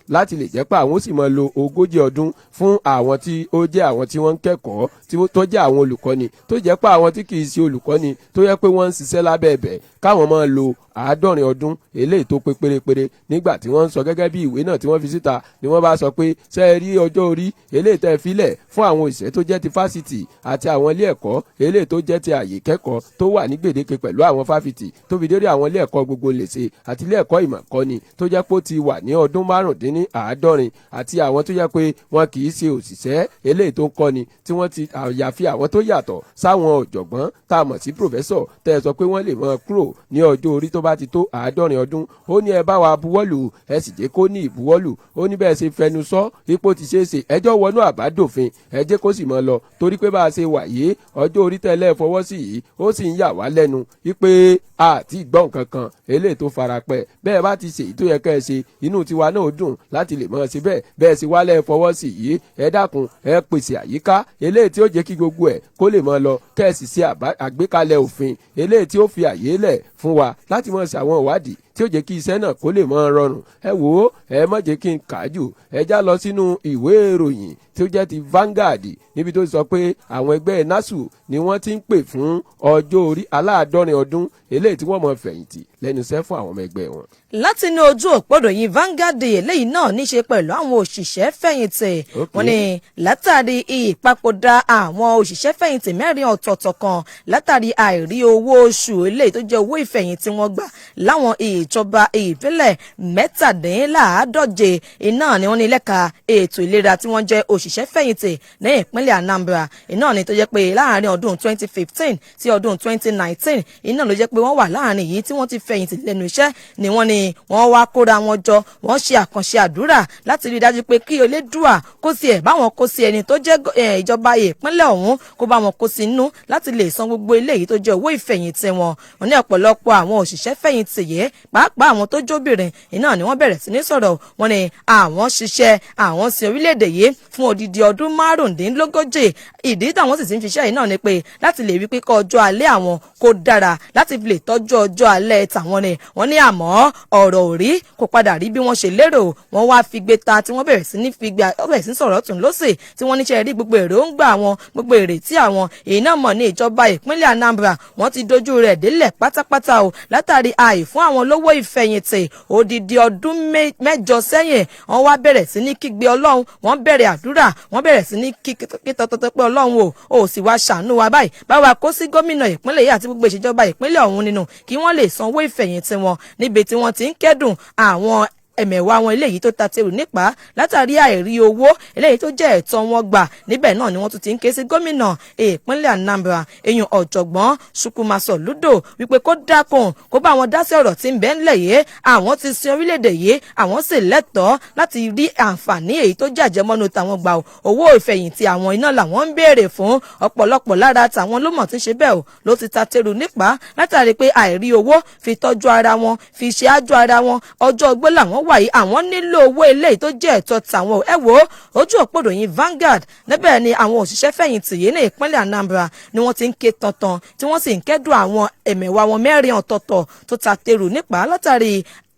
láti lè jẹ́ pé àwọn ó sì máa lo 40 ọdún fún àwọn tí ó jẹ́ àwọn tí wọ́n ń kẹ́kọ̀ọ́ tí tó jẹ́ àwọn olùkọ́ni, tó jẹ́ pé àwọn tí kì í ṣe olùkọ́ni tó yẹ pé wọ́n ń ṣiṣẹ́ lábẹ́ ẹ̀bẹ̀, káwọn máa lo 70 ọdún eléyìí tó pé pérépéré. Nígbà tí wọ́n ń sọ gẹ́gẹ́ bí ìwé náà tí wọ́n fi síta ni wọ́n bá sọ pé ṣé ẹ rí ọjọ́ orí eléyìí tẹ́ filẹ̀ fún àwọn òṣìṣẹ́ tó jẹ́ ti fásitì àti àwọn ilé ẹ̀kọ́ eléyìí tó jẹ́ ti àyè kẹ́kọ̀ọ́ tó wà ní gbèdéke pẹ̀lú àwọn fáfitì tó fi dórí àwọn ilé ẹ̀kọ́ gbogbo lèṣe àti ilé ẹ̀kọ́ ìmọ̀kọ́ni tó jẹ́ pé ó ti wà ní ọdún 75, àti àwọn tó jẹ́ pé wọn kì í ṣe òṣìṣẹ́ eléyìí tó ń kọ́ni tí wọ́n ti àyàfi àwọn tó yàtọ̀ sáwọn ọ̀jọ̀gbọ́n tá a mọ̀ sí professor tẹ́ ẹ sọ pé wọ́n lè mọ kúrò ní ọjọ́ orí tó bá ti tó 70 ọdún. Ó ní ẹ bá wa buwọ́lù, ẹ sì jẹ́ kó ní ìbuwọ́lù. Ó ní bẹ́ẹ̀ ṣe fẹnu sọ ipò ti ṣeé ṣe, ẹjọ́ wọnú àbádòfin, ẹ jẹ́ kó sì mọ́ lọ, torí pé bá a ṣe wà yìí, ọjọ́ orí tẹ́lẹ̀ fọwọ́ sí yìí, ó sì ń yà wá lẹ́nu wípé Àti gbọ́ nǹkan kan eléyìí tó fara pẹ́ bẹ́ẹ̀ bá ti ṣe èyí tó yẹ kẹ́ ẹ ṣe, inú tiwa náà dùn láti lè mọ̀ ṣe bẹ́ẹ̀. Bẹ́ẹ̀ sì wálẹ̀ fọwọ́ sí yìí, ẹ dákun, ẹ pèsè àyíká eléyìí tí ó jẹ́ kí gbogbo ẹ̀ kó lè mọ́ lọ, kẹ́ ẹ sì ṣe àgbékalẹ̀ òfin eléyìí tí ó fi àyè lẹ̀ fún wa láti mọ̀ ṣe àwọn ìwádìí tí ó jẹ́ kí iṣẹ́ náà kó lè mọ́ rọrùn. Ẹ wò ó, ẹ má jẹ́ kí n kà á jù. Ẹ já lọ sínú ìwé ìròyìn tí ó jẹ́ ti Vanguard, níbi tó sọ pé àwọn ẹgbẹ́ NASU ni wọ́n ti ń pè fún ọjọ́ orí 60 ọdún eléyìí tí wọ́n mọ̀ fẹ̀yìntì lẹ́nu iṣẹ́ fún àwọn ọmọ ẹgbẹ́ wọn. Látinú ojú òpó ìròyìn Vanguard, eléyìí náà ní ṣe pẹ̀lú àwọn òṣìṣẹ́ fẹ̀yìntì. Wọ́n ní látàrí ìpapòdà àwọn òṣìṣẹ́ fẹ̀yìntì mẹ́rin ọ̀tọ̀ọ̀tọ̀ kan látàrí àìrí owó oṣù eléyìí tó jẹ́ owó ìfẹ̀yìntì wọn gbà láwọn ìjọba ìbílẹ̀ 47, iná ni wọ́n ní lẹ́ka ètò ìlera tí wọ́n jẹ́ òṣìṣẹ́ fẹ̀yìntì ní ìpínlẹ̀ Anambra. Iná ni tó jẹ́ pé láàrin ọdún 2015 sí ọdún 2019, iná ló jẹ́ pé wọ́n wà láàrin yìí tí wọ́n ti fẹ̀yìntì lẹ́nu iṣẹ́, ni wọ́n ní wọ́n wá kóra wọn jọ, wọ́n ṣe àkànṣe àdúrà láti rí i dájú pé kí Elédùà kó sí ẹ̀ báwọn kó sí ẹni tó jẹ́ ìjọba ìpínlẹ̀ ọ̀hún, kó bá wọn kó sí inú láti lè san gbogbo eléyìí tó jẹ́ owó ìfẹ̀yìntì wọn. Wọ́n ní ọ̀pọ̀lọpọ̀ àwọn òṣìṣẹ́ fẹ̀yìntì yìí, pàápàá àwọn tó jóbìnrin, iná ni wọ́n bẹ̀rẹ̀ sí ní sọ̀rọ̀. Wọ́n ní àwọn ṣiṣẹ́ àwọn sin orílẹ̀-èdè yìí fún odidi ọdún 35. Ìdí táwọn sì ti ń fiṣẹ́ yìí náà ni pé láti lè rí pé kọ́ ọjọ́ alẹ́ àwọn kó dára, láti fi lè tọ́jú ọjọ́ alẹ́ tàwọn ni. Wọ́n ní àmọ́ ọ̀rọ̀ ò rí, kò padà rí bí wọ́n ṣe lérò. Wọ́n wá figbe ta tí wọ́n bẹ̀rẹ̀ sí ní figbe, wọ́n bẹ̀rẹ̀ sí ní sọ̀rọ̀ tún lọ́sẹ̀ tí wọ́n níṣẹ́ rí gbogbo èròǹgbà àwọn, gbogbo ìrètí àwọn èyí náà mọ̀ ní ìjọba ìpínlẹ̀ Anambra, wọ́n ti dojú rẹ̀ délẹ̀ pátápátá o, látàrí àìfún àwọn lówó ìfẹ̀yìntì odidi ọdún 8 sẹ́yìn. Wọ́n wá bẹ̀rẹ̀ sí ní kígbe Ọlọ́run, wọ́n bẹ̀rẹ̀ àdúrà, wọ́n bẹ̀rẹ̀ sí ní kí tọ́tọ́tọ́ pé Ọlọ́run o, ò sì wá ṣàánú wa báyìí, báwa kó sí gómìnà ìpínlẹ̀ yìí àti gbogbo ìṣèjọba ìpínlẹ̀ ọ̀hún nínú kí wọ́n lè sanwó ìfẹ̀yìntì wọn, níbi tí wọ́n ti ń kẹ́dùn àwọn ẹ̀mẹ̀wá wọn eléyìí tó ta tèrò nípa látàrí àìrí owó eléyìí tó jẹ́ ẹ̀tọ́ wọn gbà. Níbẹ̀ náà ni wọ́n tún ti ń ké sí gómìnà ìpínlẹ̀ Anambra, èèyàn ọ̀jọ̀gbọ́n Chukwuma Soludo, wípé kó dákun, kó bá wọn dá sí ọ̀rọ̀ tí ń bẹ ńlẹ̀ yìí. Àwọn ti sin orílẹ̀-èdè yìí, àwọn sì lẹ́tọ̀ọ́ láti rí àǹfààní èyí tó jẹ́ àjẹmọ́nú tàwọn gbà. Owó ìfẹ̀yìntì àwọn iná làwọn ń béèrè fún. Ọ̀pọ̀lọpọ̀ lára tàwọn ló mọ̀ tí ń ṣe bẹ́ẹ̀ o, ló ti ta tèrò nípa látàrí pé àìrí owó fi tọ́jú ara wọn, fi ṣe ájú ara wọn. Ọjọ́ ogbó làwọn wà yìí, àwọn nílò owó eléyìí tó jẹ́ ẹ̀tọ́ tàwọn. Ẹ wo ojú òpó ìròyìn Vanguard, níbẹ̀ ni àwọn òṣìṣẹ́ fẹ̀yìntì yìí ní ìpínlẹ̀ Anambra ni wọ́n ti ń ké tantan, tí wọ́n sì ń kẹ́dùn àwọn ẹ̀mẹ̀wá wọn mẹ́rin ọ̀tọ̀ọ̀tọ̀ tó ta tèrò nípa látàrí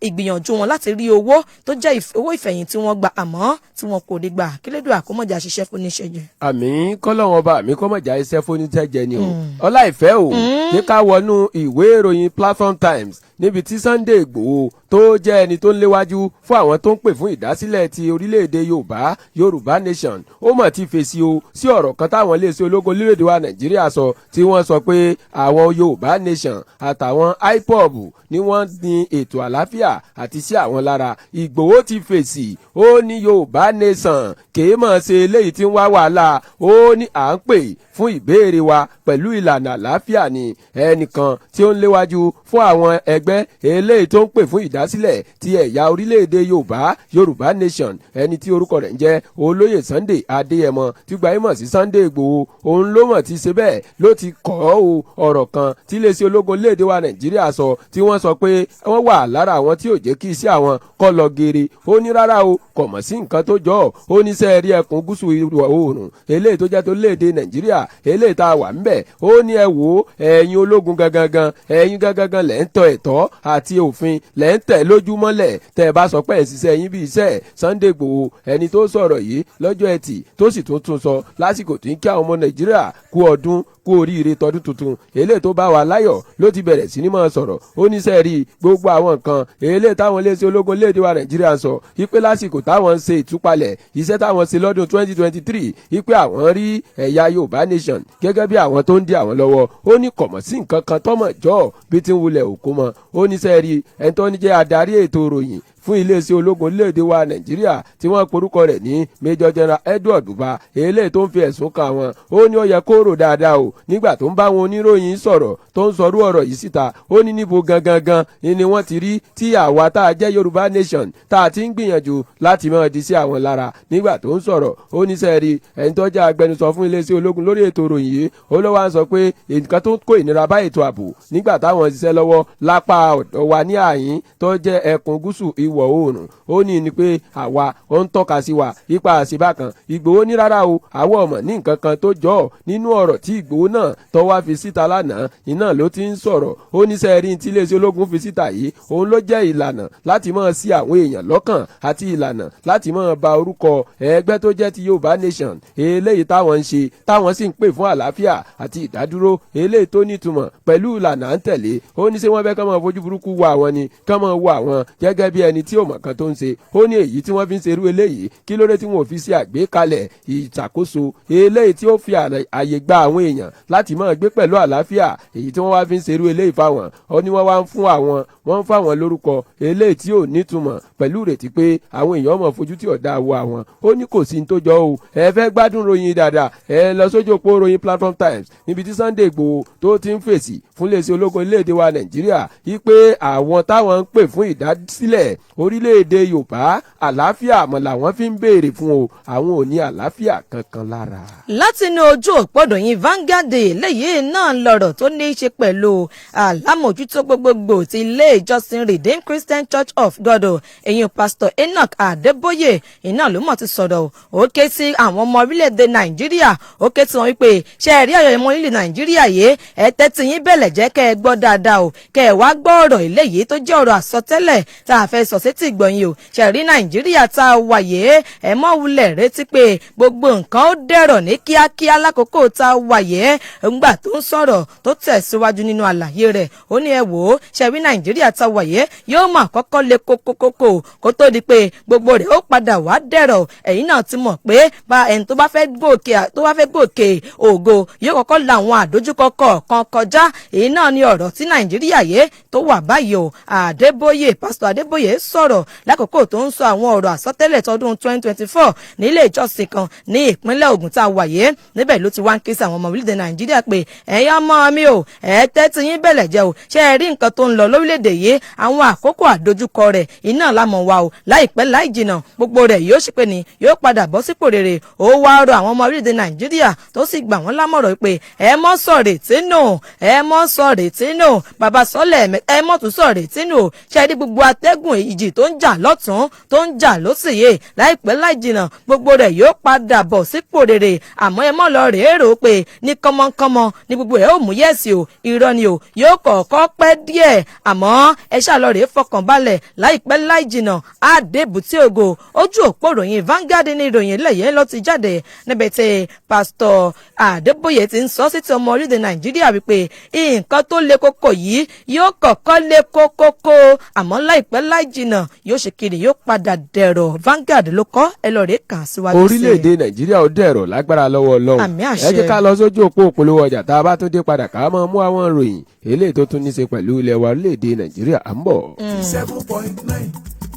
ìgbìyànjú wọn láti rí owó tó jẹ́ owó ìfẹ̀yìntì wọn gbà, àmọ́ tí wọn kò rí gbà. Kílédùn àkómọ̀jà ṣiṣẹ́ fún níṣẹ́ jẹ. Àmì kọ́lọ́wọ́n bá mi kọ́mọ̀jà iṣẹ́ fónítẹ́jẹ ni o. Ọlá ìfẹ́ o, ní ká wọnú ìwé ìròyìn Platform Times, níbi tí Sunday Ìgbòho tó jẹ́ ẹni tó ń léwájú fún àwọn tó ń pè fún ìdásílẹ̀ ti orílẹ̀-èdè Yorùbá, Yorùbá Nation, ó mọ̀ ti fèsì o sí ọ̀rọ̀ kan táwọn iléeṣẹ́ ológun orílẹ̀-èdè wa Nàìjíríà sọ, tí wọ́n sọ pé àwọn Yorùbá Nation àtàwọn IPOB ni wọ́n ní ètò àlàáfíà àti sí àwọn lára. Ìgbòho ti fèsì, ó ní Yorùbá Nation kèé mọ̀ ṣe eléyìí tí ń wá wàhálà. Ó ní à ń pè fún ìbéèrè wa pẹ̀lú ìlànà àlàáfíà ni. Ẹnìkan tí ó ń léwájú fún àwọn ẹgbẹ́ eléyìí tó ń pè fún ìdásílẹ̀ ti ẹ̀yà orílẹ̀-èdè Yorùbá, Yorùbá Nation, ẹni tí orúkọ rẹ̀ ń jẹ́ Olóyè Sunday Adéyẹmọ tí gbajúmọ̀ sí Sunday Ìgbòho, òun ló mọ̀ ti ṣe bẹ́ẹ̀, ló ti kọ́ ọ́ ọ̀rọ̀ kan tí iléeṣẹ́ ológun léde wa Nàìjíríà sọ, tí wọ́n sọ pé wọ́n wà lára àwọn tí ò jẹ́ kí iṣẹ́ àwọn kọ́ lọ geere. Ó ní rárá o, kò mọ̀ sí nǹkan tó jọ ọ́. Ó ní sẹ́ẹ̀rí ẹkùn gúúsù ìwọ̀ oòrùn eléyìí tó jẹ́ tó léde Nàìjíríà eléyìí tá a wà ńbẹ̀, ó ní ẹ wò ó, ẹ̀yin ológun gangan, ẹ̀yin gangan lẹ́ ń tọ ẹ̀tọ́ àti òfin, lẹ́ ń tẹ̀ lójúmọ́lẹ̀ tẹ́ ẹ bá sọ pé ẹ̀ ṣiṣẹ́ yín bí iṣẹ́. Sunday Igboho, ẹni tó sọ̀rọ̀ yìí lọ́jọ́ Ẹtì, tó sì tún tún sọ lásìkò tí ń kí àwọn ọmọ Nàìjíríà kú ọdún, kú oríire tọdún tuntun eléyìí tó bá wa láyọ̀, ló ti bẹ̀rẹ̀ sí ní máa sọ̀rọ̀. Ó ní sẹ́ẹ̀rí gbogbo àwọn nǹkan eléyìí táwọn iléeṣẹ́ ológun léde wa Nàìjíríà ń sọ wípé lásìkò táwọn ń ṣe ìtúpalẹ̀ iṣẹ́ táwọn ṣe lọ́dún 2023, wípé àwọn rí ẹ̀yà Yorùbá Nation gẹ́gẹ́ bí àwọn tó ń dí àwọn lọ́wọ́, ó ní kọ̀mọ̀ sí nǹkan kan tọ́mọ̀ jọ́ bí ti ń wulẹ̀ òkú mọ́. Ó ní sẹ́ẹ̀rí ẹni tó ní jẹ́ adarí ètò ìròyìn fún fún iléeṣẹ́ ológun orílẹ̀-èdè wa Nàìjíríà tí wọ́n porúkọ rẹ̀ ní Major General Edward Buba, eléyìí tó ń fi ẹ̀sùn kan àwọn. Ó ní ó yẹ kó rò dáadáa o. Nígbà tó ń bá wọn oníròyìn sọ̀rọ̀, tó ń sọrú ọ̀rọ̀ yìí síta, ó ní níbo gangan gan ni wọ́n ti rí tí àwa tá a jẹ́ Yorùbá Nation tá a ti ń gbìyànjú láti máa di sí àwọn lára? Nígbà tó ń sọ̀rọ̀, ó ní sẹ́ẹ̀rì ẹni tó jẹ́ agbẹnusọ fún iléeṣẹ́ ológun lórí ètò ìròyìn yìí, ó ló wá ń sọ pé nǹkan tó ń kó ìnira bá ètò ààbò nígbà táwọn ṣiṣẹ́ lọ́wọ́ lápá ọ̀dọ̀ wa ní àyín tó jẹ́ ẹkùn gúúsù ìwọ̀ oòrùn, ó ní ni pé àwa ó ń tọ́ka sí wa ipa àṣìbá kan. Ìgbòho ní rárá o, àwọn ọmọ ní nǹkan kan tó jọ ọ́. Nínú ọ̀rọ̀ tí Ìgbòho náà tó wá fi síta lánàá iná ló ti ń sọ̀rọ̀. Ó ní sẹ́ẹ̀rí tí iléeṣẹ́ ológun fi síta yìí, òun ló jẹ́ ìlànà láti máa sí àwọn èèyàn lọ́kàn àti ìlànà láti máa ba orúkọ ẹgbẹ́ tó jẹ́ ti Yorùbá Nation, eléyìí táwọn ń ṣe, táwọn sì ń pè fún àlàáfíà àti ìdádúró eléyìí tó nítumọ̀ pẹ̀lú ìlànà à ń tẹ̀lé. Ó ní ṣé wọ́n fẹ́ kọ́ máa fojú burúkú wo àwọn ni, kọ́ máa wo àwọn gẹ́gẹ́ bí ẹni tí ò mọ̀ kan tó ń ṣe? Ó ní èyí tí wọ́n fi ń ṣerú eléyìí, kí ló dé tí wọn ò fi ṣe àgbékalẹ̀ ìṣàkóso eléyìí tí ó fi àyè gba àwọn èèyàn láti máa gbé pẹ̀lú àlàáfíà, èyí tí wọ́n wá fi ń ṣerú eléyìí fáwọn? Ó ní wọ́n wá ń fún àwọn, wọ́n ń fáwọn lórúkọ eléyìí tí ò nítumọ̀ pẹ̀lú ìrètí pé àwọn èèyàn mọ̀ fojú tí ọ̀dà wo àwọn. Ó ní kò sí ní tó jọ o. Ẹ fẹ́ gbádùn ròyìn dáadáa, ẹ lọ sójú òpó ròyìn Platform Times, níbi tí Sunday Igboho tó ti ń fèsì fún iléeṣẹ́ ológun orílẹ̀-èdè wa Nàìjíríà yí pé àwọn táwọn ń pè fún ìdásílẹ̀ orílẹ̀-èdè Yorùbá, àlàáfíà àmọ́ làwọn fi ń béèrè fún o, àwọn ò ní àlàáfíà kankan lára. Látinú ojú òpó ìròyìn Vanguard léyìí náà lọ̀rọ̀ tó ní í ṣe pẹ̀lú alámòjútó gbogbogbò ti ilé ìjọsìn Redeemed Christian Church of God, èyí Pastor Enoch Adébóyè, iná ló mọ̀ ti sọ̀rọ̀. Ó ké sí àwọn ọmọ orílẹ̀-èdè Nàìjíríà, ó ké sí wọn wípé ṣe é rí ọ̀yọ́ ọmọ orílẹ̀ Nàìjíríà yìí, ẹ tẹ́tí yín bẹ̀lẹ̀ jẹ́ kẹ́ ẹ gbọ́ dáadáa o, kẹ́ ẹ wá gbọ́ ọ̀rọ̀ eléyìí tó jẹ́ ọ̀rọ̀ àsọtẹ́lẹ̀ tá a fẹ́ sọ sétí ìgbọ̀nyìn o. Ṣe rí Nàìjíríà tá a wà yìí, ẹ mọ́ wulẹ̀ retí pé gbogbo nǹkan ó dẹ̀rọ̀ ní kíákíá lákòókò tá a wà yìí. Ńgbà tó ń sọ̀rọ̀, tó tẹ̀síwájú nínú àlàyé rẹ̀, ó ní ẹ wò ó, ṣe rí Nàìjíríà tá a wà yìí yóò mà kọ́kọ́ le kókókókó kó tó di pé gbogbo rẹ̀ ó padà wá dẹ̀rọ̀. Ẹ̀yin náà ti mọ̀ pé bá ẹni tó bá fẹ́ gòkè ògo yóò kọ́kọ́ la àwọn àdójúkọ kọ̀ọ̀kan kọjá. Èyí náà ni ọ̀rọ̀ tí Nàìjíríà yé tó wà báyìí o. Adébóyè, Pásítọ̀ Adébóyè sọ̀rọ̀ lákòókò tó ń sọ àwọn ọ̀rọ̀ àsọtẹ́lẹ̀ tọdún 2024 nílé ìjọsìn kan ní ìpínlẹ̀ Ògùn tá a wà yé. Níbẹ̀ ló ti wá ń ké sí àwọn ọmọ orílẹ̀-èdè Nàìjíríà pé ẹ̀yin ọmọ mi o, ẹ̀ tẹ́tí yín bẹ̀lẹ̀ jẹ́ o. Ṣé ẹ rí nǹkan tó ń lọ lórílẹ̀-èdè yìí, àwọn àkókò àdójúkọ rẹ̀ iná lámọ̀ wa o. Láìpẹ́ láì jìnà, gbogbo rẹ̀ yóò ṣe pé ní yóò padà bọ́ sípò rere. Ó wá rọ àwọn ọmọ orílẹ̀-èdè Nàìjíríà, tó sì gbà wọ́n lámọ̀ràn pé ẹ mọ́ sọ̀rètí nù, ẹ mọ́ sọ̀rètí nù. Bàbá sọ́lẹ̀, ẹ mọ́ tún sọ̀rètí nù. Ṣe rí gbogbo atẹ́gùn ìjì tó ń jà lọ́tún, tó ń jà lósì yìí, láìpẹ́ láì jìnà, gbogbo rẹ̀ yóò padà bọ̀ sípò rere. Àmọ́ ẹ mọ́ lọ rèé rò pé ní kánmọ́kánmọ́ ní gbogbo ẹ̀ ó mú yẹ̀sì o. Irọ́ ni o, yóò kọ̀ọ̀kọ́ pẹ́ díẹ̀, àmọ́ ẹ ṣáà lọ rèé fọkàn balẹ̀, láìpẹ́ láì jìnà á dé èbúté ògo. Ojú òpó ìròyìn Vanguard ní ìròyìn eléyìí ló ti jáde, níbi tí Pásítọ̀ Adébóyè ti ń sọ sí ti ọmọ orílẹ̀-èdè Nàìjíríà wípé nǹkan tó le koko yìí yóò kọ́kọ́ le kókókó, àmọ́ láìpẹ́ láì jìnà yóò ṣe kiri, yóò padà dẹ̀rọ̀. Vanguard ló kọ́, ẹ lọ rèé kàn síwájú sí i. Orílẹ̀-èdè Nàìjíríà ó dẹ̀rọ̀ lágbára lọ́wọ́ Ọlọ́run. Àmín, àṣẹ. Ẹ jẹ́ ká lọ sójú òpó òpolówó ọjà. Tá a bá tún dé padà, ká máa mú àwọn ìròyìn eléyìí tó tún ní ṣe pẹ̀lú ilẹ̀ wa, orílẹ̀-èdè Nàìjíríà. À ń bọ̀. 7.9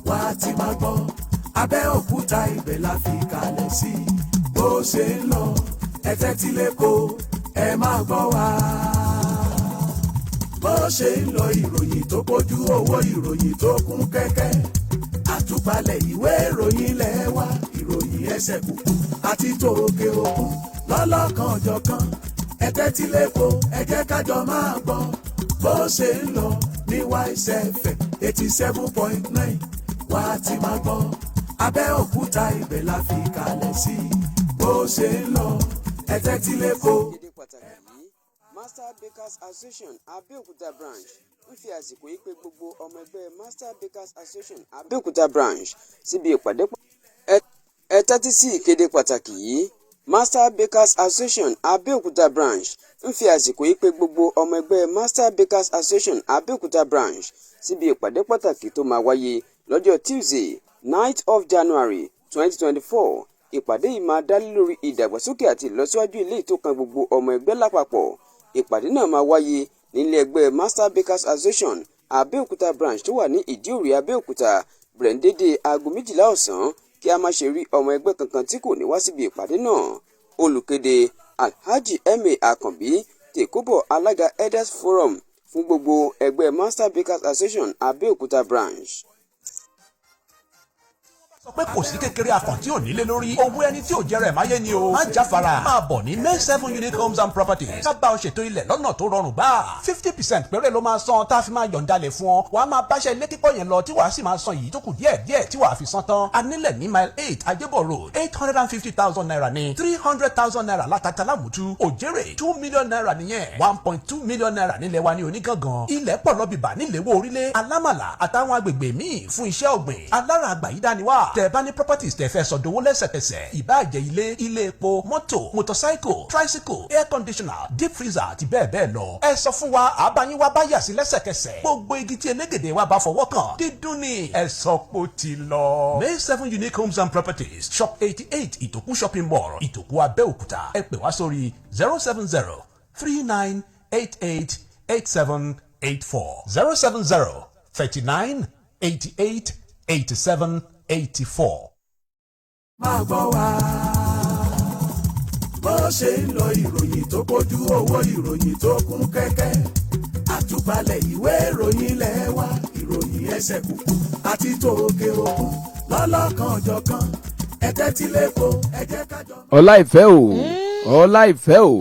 wá ti máa gbọ́. Abẹ́òkúta, ibẹ̀ la fi kalẹ̀ sí. Bó ṣe ń lọ, ẹ tẹ́tí lẹ́kọ̀ọ́, ẹ máa gbọ́ wá. Bó ṣe ń lọ, ìròyìn tó pójú owó, ìròyìn tó kún kẹ́kẹ́, àtúpalẹ̀ ìwé ìròyìn ilẹ̀ wa, ìròyìn ẹsẹ̀ kúkú àti tòkè òkun lọ́lọ́kan ọ̀jọ̀kan. Ẹ tẹ́tí lẹ́kọ̀ọ́, ẹ jẹ́ kájọ máa gbọ́ bó ṣe ń lọ ní Wise FM 87.9. Wá ti máa gbọ́. Abẹ́òkúta, ibẹ̀ la fi kalẹ̀ sí. Bó ṣe ń lọ, ẹ tẹ́tí lẹ́kọ̀ọ́. Ìkéde pàtàkì yìí: Master Bakers Association Abẹ́òkúta Branch ń fi àsìkò yìí pé gbogbo ọmọ ẹgbẹ́ Master Bakers Association Abẹ́òkúta Branch síbi ìpàdé. Ẹ tẹ́tí sí ìkéde pàtàkì yìí: Master Bakers Association Abẹ́òkúta Branch ń fi àsìkò yìí pé gbogbo ọmọ ẹgbẹ́ Master Bakers Association Abẹ́òkúta Branch síbi ìpàdé pàtàkì tó máa wáyé lọ́jọ́ Tuesday, 9th of January 2024. Ìpàdé yìí máa dá lórí ìdàgbàsókè àti ìlọsíwájú ilé tó kan gbogbo ọmọ ẹgbẹ́ lápapọ̀. Ìpàdé náà máa wáyé nílé ẹgbẹ́ Master Bakers Association Abẹ́òkúta Branch tó wà ní Ìdíòrè, Abẹ́òkúta. Bẹ̀rẹ̀ ní dédé aago 12 ọ̀sán. Kí a má ṣe rí ọmọ ẹgbẹ́ kankan tí kò ní wá síbi ìpàdé náà. Olùkéde, Alhaji Ma Akànbí Tèkóbọ̀, alága Elders Forum fún gbogbo ẹgbẹ́ Master Bakers Association, Abẹ́òkúta Branch. Sọ pé kò sí kékeré akàn tí ò nílé lórí owó ẹni tí ò jẹrẹ máyé ni o. Má jáfara, máa bọ̀ ní May Seven Unique Homes and Properties, ká bá ọ ṣètò ilẹ̀ lọ́nà tó rọrùn gbà. 50% péré ló máa san tá a fi máa yọ̀ǹda lẹ̀ fún ọ. Wàá máa báṣẹ́ ilé kíkọ́ yẹn lọ tí wàá sì máa san yìí tó kù díẹ̀ díẹ̀ tí wàá fi san tán. Anílẹ̀ ní Mile 8, Ajébọ̀ Road, ₦850,000 ní ₦300,000 látàtà lámùtú òjèrè, ₦2 million nìyẹn, ₦1.2 million nílẹ̀ wa ní Onígangan. Ilẹ̀ pọ̀ lọ́bìbà nílẹ̀wọ̀ orílẹ̀ alámàlà àtàwọn agbègbè míì fún iṣẹ́ ọ̀gbìn. Alára àgbà yìí dání wá. Tẹ́ bá ní properties tẹ́ fẹ́ sọdowó lẹ́sẹ̀kẹsẹ̀, ìbáà jẹ́ ilé, ilé epo, mọ́tò, motorcycle, tricycle, air conditioner, deep freezer àti bẹ́ẹ̀ bẹ́ẹ̀ lọ, ẹ sọ fún wa, àbáyín wa bá yà sí lẹ́sẹ̀kẹsẹ̀. Gbogbo igi tí elégèdè wa bá fọwọ́ kàn, dídùn ni. Ẹ sọ pé ó ti lọ. May Seven Unique Homes and Properties, Shop 88, Ìtòkú Shopping Mall, Ìtòkú, Abẹ́òkúta. Ẹ pè wá sórí 070 3988 8784, 070 39 88 87 84. Máa gbọ́ wá bó ṣe ń lọ, ìròyìn tó pójú owó, ìròyìn tó kún kẹ́kẹ́, àtúpalẹ̀ ìwé ìròyìn ilẹ̀ wa, ìròyìn ẹsẹ̀ kúkú àti tòkè òkun lọ́lọ́kan òjọ̀kan. Ẹ tẹ́tí lẹ́kọ̀ọ́, ẹ jẹ́ ká jọ. Ọlá ìfẹ́ o, ọlá ìfẹ́ o,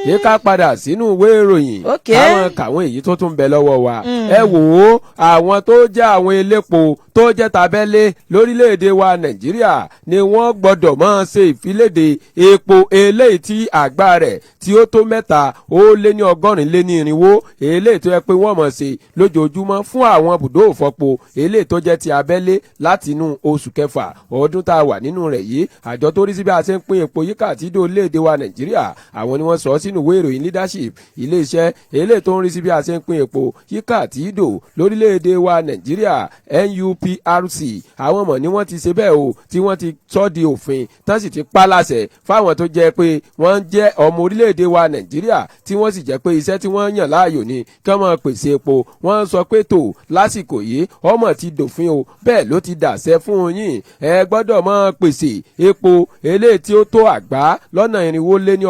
yé ká padà sínú ìwé ìròyìn káwọn kàwọn èyí tó tún bẹ lọ́wọ́ wa. Ẹ wò ó, àwọn tó jẹ́ àwọn elépo tó jẹ́ tabẹ́lé lórílẹ̀‐èdè wa Nàìjíríà ni wọ́n gbọ́dọ̀ máa ṣe ìfiléde epo eléyìí tí àgbá rẹ̀ tí ó tó 483 eléyìí tó yẹ pé wọ́n mọ̀ ṣe lójoojúmọ́ fún àwọn bùdó òfọpo eléyìí tó jẹ́ ti abẹ́lé látinú oṣù kẹfà ọdún tá a wà nínú rẹ̀ yìí. Àjọ tó rí sí bí a ṣe ń pín epo yíká àti ìdó orílẹ̀-èdè wa Nàìjíríà, àwọn ni wọ́n sọ sínú ìwé ìròyìn Leadership. Iléeṣẹ́ eléyìí tó ń rí sí bí a ṣe ń pín epo yíká àti ìdó lórílẹ̀-èdè wa Nàìjíríà, NUPRC, àwọn mọ̀ ni wọ́n ti ṣe bẹ́ẹ̀ o, tí wọ́n ti sọ di òfin tán sì ti pa láṣẹ fáwọn tó jẹ́ pé wọ́n jẹ́ ọmọ orílẹ̀-èdè wa Nàìjíríà, tí wọ́n sì jẹ́ pé iṣẹ́ tí wọ́n yàn láàyò ni kí wọ́n máa pèsè epo. Wọ́n sọ pé tó lásìkò yìí, ọmọ ti dòfin o, bẹ́ẹ̀ ló ti dàṣẹ fún yín, ẹ gbọ́dọ̀ máa pèsè epo eléyìí tí ó tó àgbá lọ́nà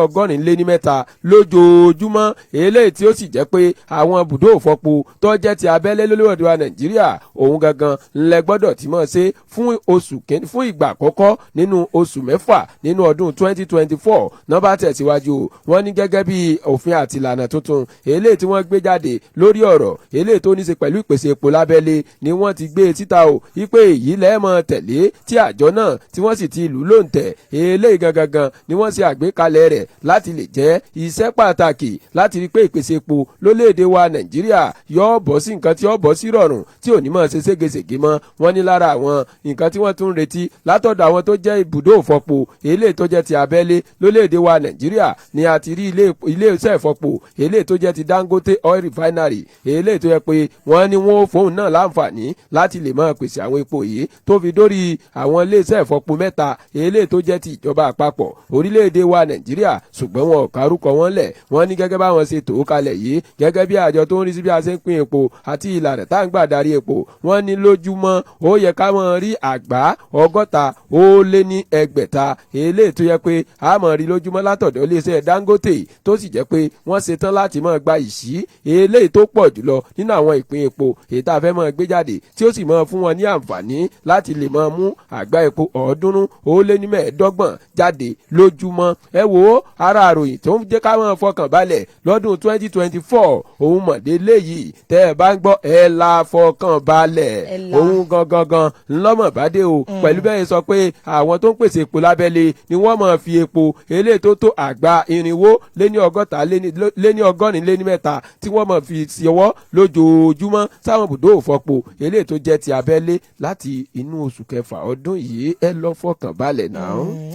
383 lójoojúmọ́, eléyìí tí ó sì jẹ́ pé àwọn bùdó òfọpo tó jẹ́ ti abẹ́lé lórílẹ̀-èdè wa Nàìjíríà, òun gangan ńlẹ̀ gbọ́dọ̀ tí mọ̀ ṣe fún oṣù kínní, fún ìgbà àkọ́kọ́ nínú oṣù 6 nínú ọdún 2024. Nọ́bà tẹ̀síwájú, wọ́n ní gẹ́gẹ́ bí òfin àti ìlànà tuntun eléyìí tí wọ́n gbé jáde lórí ọ̀rọ̀ eléyìí tó ní ṣe pẹ̀lú ìpèsè epo lábẹ́lé ni wọ́n ti gbé síta o, wípé èyí lẹ́ẹ̀mọ́ tẹ̀lé, tí àjọ náà tí wọ́n sì ti lù lóǹtẹ̀. Eléyìí gangan ni wọ́n ṣe àgbékalẹ̀ rẹ̀ láti lè jẹ́ iṣẹ́ pàtàkì láti rí pé ìpèsè epo lórílẹ̀‐èdè wa Nàìjíríà yóò bọ́ sí nǹkan tí yóò bọ́ sí rọrùn, tí ò ní mọ̀ ṣe ségesège mọ́. Wọ́n ní lára àwọn nǹkan tí wọ́n tún ń retí látọ̀dọ̀ àwọn tó jẹ́ ibùdó ìfọpo eléyìí tó jẹ́ ti abẹ́lé lórílẹ̀‐èdè wa Nàìjíríà ni a ti rí ilé iṣẹ́ ìfọpo eléyìí tó jẹ́ ti Dangote Oil Refinery, eléyìí tó yẹ pé wọ́n ní wọ́n fóun náà láǹfààní láti lè máa pèsè àwọn epo yìí, tó fi dórí àwọn ilé iṣẹ́ ìfọpo mẹ́ta eléyìí tó jẹ́ ti ìjọba àpapọ̀ orílẹ̀-èdè wa Nàìjíríà, ṣùgbọ́n wọn ò kárúkọ wọn lẹ̀. Wọ́n ní gẹ́gẹ́ báwọn ṣe tò ó kalẹ̀ yìí, gẹ́gẹ́ bí àjọ tó ń rí sí bí a ṣe ń pín epo àti ìlànà tá à ń gbà darí epo, wọ́n ní lójúmọ́ ó yẹ ká máa rí àgbá 660 eléyìí tó yẹ pé a máa rí lójúmọ́ látọ̀dọ̀ iléeṣẹ́ Dangote, tó sì jẹ́ pé wọ́n ṣetán láti máa gba ìṣí eléyìí tó pọ̀ jùlọ nínú àwọn ìpín epo èyí tá a fẹ́ máa gbé jáde, tí ó sì máa fún wọn ní àǹfààní láti lè máa mú àgbá epo 325 jáde lójúmọ́. Ẹ wo ara àròyìn tó ń jẹ́ ká máa fọkàn balẹ̀ lọ́dún 2024, òun mọ̀dé léyìí. Tẹ́ ẹ bá ń gbọ́, ẹ la fọkàn balẹ̀. Ẹ la. Òun gangan gan ńlọ́mọ̀ bá dé o, pẹ̀lú bẹ́ẹ̀ sọ pé àwọn tó ń pèsè epo lábẹ́lé ni wọ́n máa fi epo eléyìí tó tó àgbá 383 tí wọ́n máa fi ṣọwọ́ lójoojúmọ́ sáwọn ibùdó òfọpo eléyìí tó jẹ́ ti abẹ́lé láti inú oṣù kẹfà ọdún yìí. Ẹ lọ fọkàn balẹ̀ náà.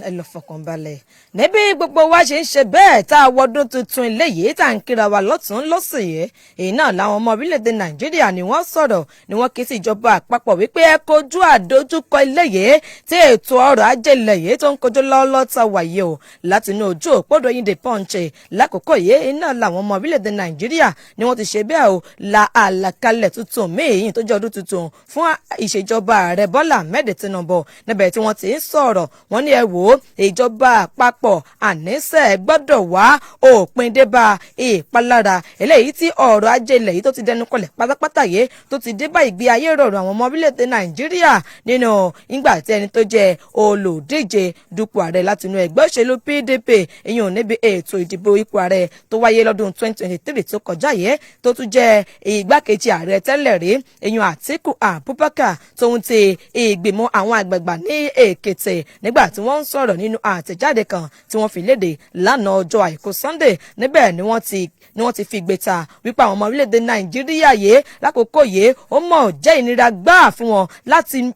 Ẹ lọ fọkàn balẹ̀ níbi gbogbo wa ṣe ń ṣe bẹ́ẹ̀ tá a wọdún tuntun eléyìí tá à ń kíra wa lọ́tún lọ́sìn yìí, èyí náà làwọn ọmọ orílẹ̀-èdè Nàìjíríà ni wọ́n sọ̀rọ̀, ni wọ́n ké sí ìjọba àpapọ̀ wípé ẹ kojú àdójúkọ eléyìí tí ètò ọrọ̀ ajé ilẹ̀ yìí tó ń kojú lọ́ọ́lọ́ ta wàyé o. Látinú ojú òpó ìròyìn The Punch lákòókò yìí náà làwọn ọmọ orílẹ̀-èdè Nàìjíríà ni wọ́n ti ṣe bẹ́ẹ̀ o, la àlàkalẹ̀ tuntun míì tó jẹ́ ọdún tuntun fún ìṣèjọba ààrẹ Bọ́lá Ahmed Tinubu. Níbẹ̀ tí wọ́n ti ń sọ̀rọ̀, wọ́n ní ẹ wò ó, ìjọba àpapọ̀, àníṣe gbọ́dọ̀ wá òpin dé bá ìpalára eléyìí tí ọrọ̀ ajé ilẹ̀ yìí tó ti dẹnu kọlẹ̀ pátápátá yìí, tó ti dé bá ìgbé ayé rọrùn àwọn ọmọ orílẹ̀-èdè Nàìjíríà. Nínú ìgbà tí ẹni tó jẹ́ olùdíje dupò ààrẹ látinú ẹgbẹ́ òṣèlú PDP, ìyẹn níbi ètò ìdìbò ipò ààrẹ tó wáyé lọ́dún 2023 tó kọjá yìí, tó tún jẹ́ igbákejì ààrẹ tẹ́lẹ̀ rí, ìyẹn Àtíkù Abubakar, tóun ti ìgbìmọ̀ àwọn àgbààgbà ní Èkìtì, nígbà tí wọ́n ń sọ̀rọ̀ nínú àtẹ̀jáde kan tí wọ́n fi léde lánàá ọjọ́ àìkú Sunday, níbẹ̀ ni wọ́n ti fi gbé ta wípé àwọn ọmọ orílẹ̀-èdè Nàìjíríà yìí lákòókò yìí, ó mọ̀ jẹ́ ìnira gbáà fún wọn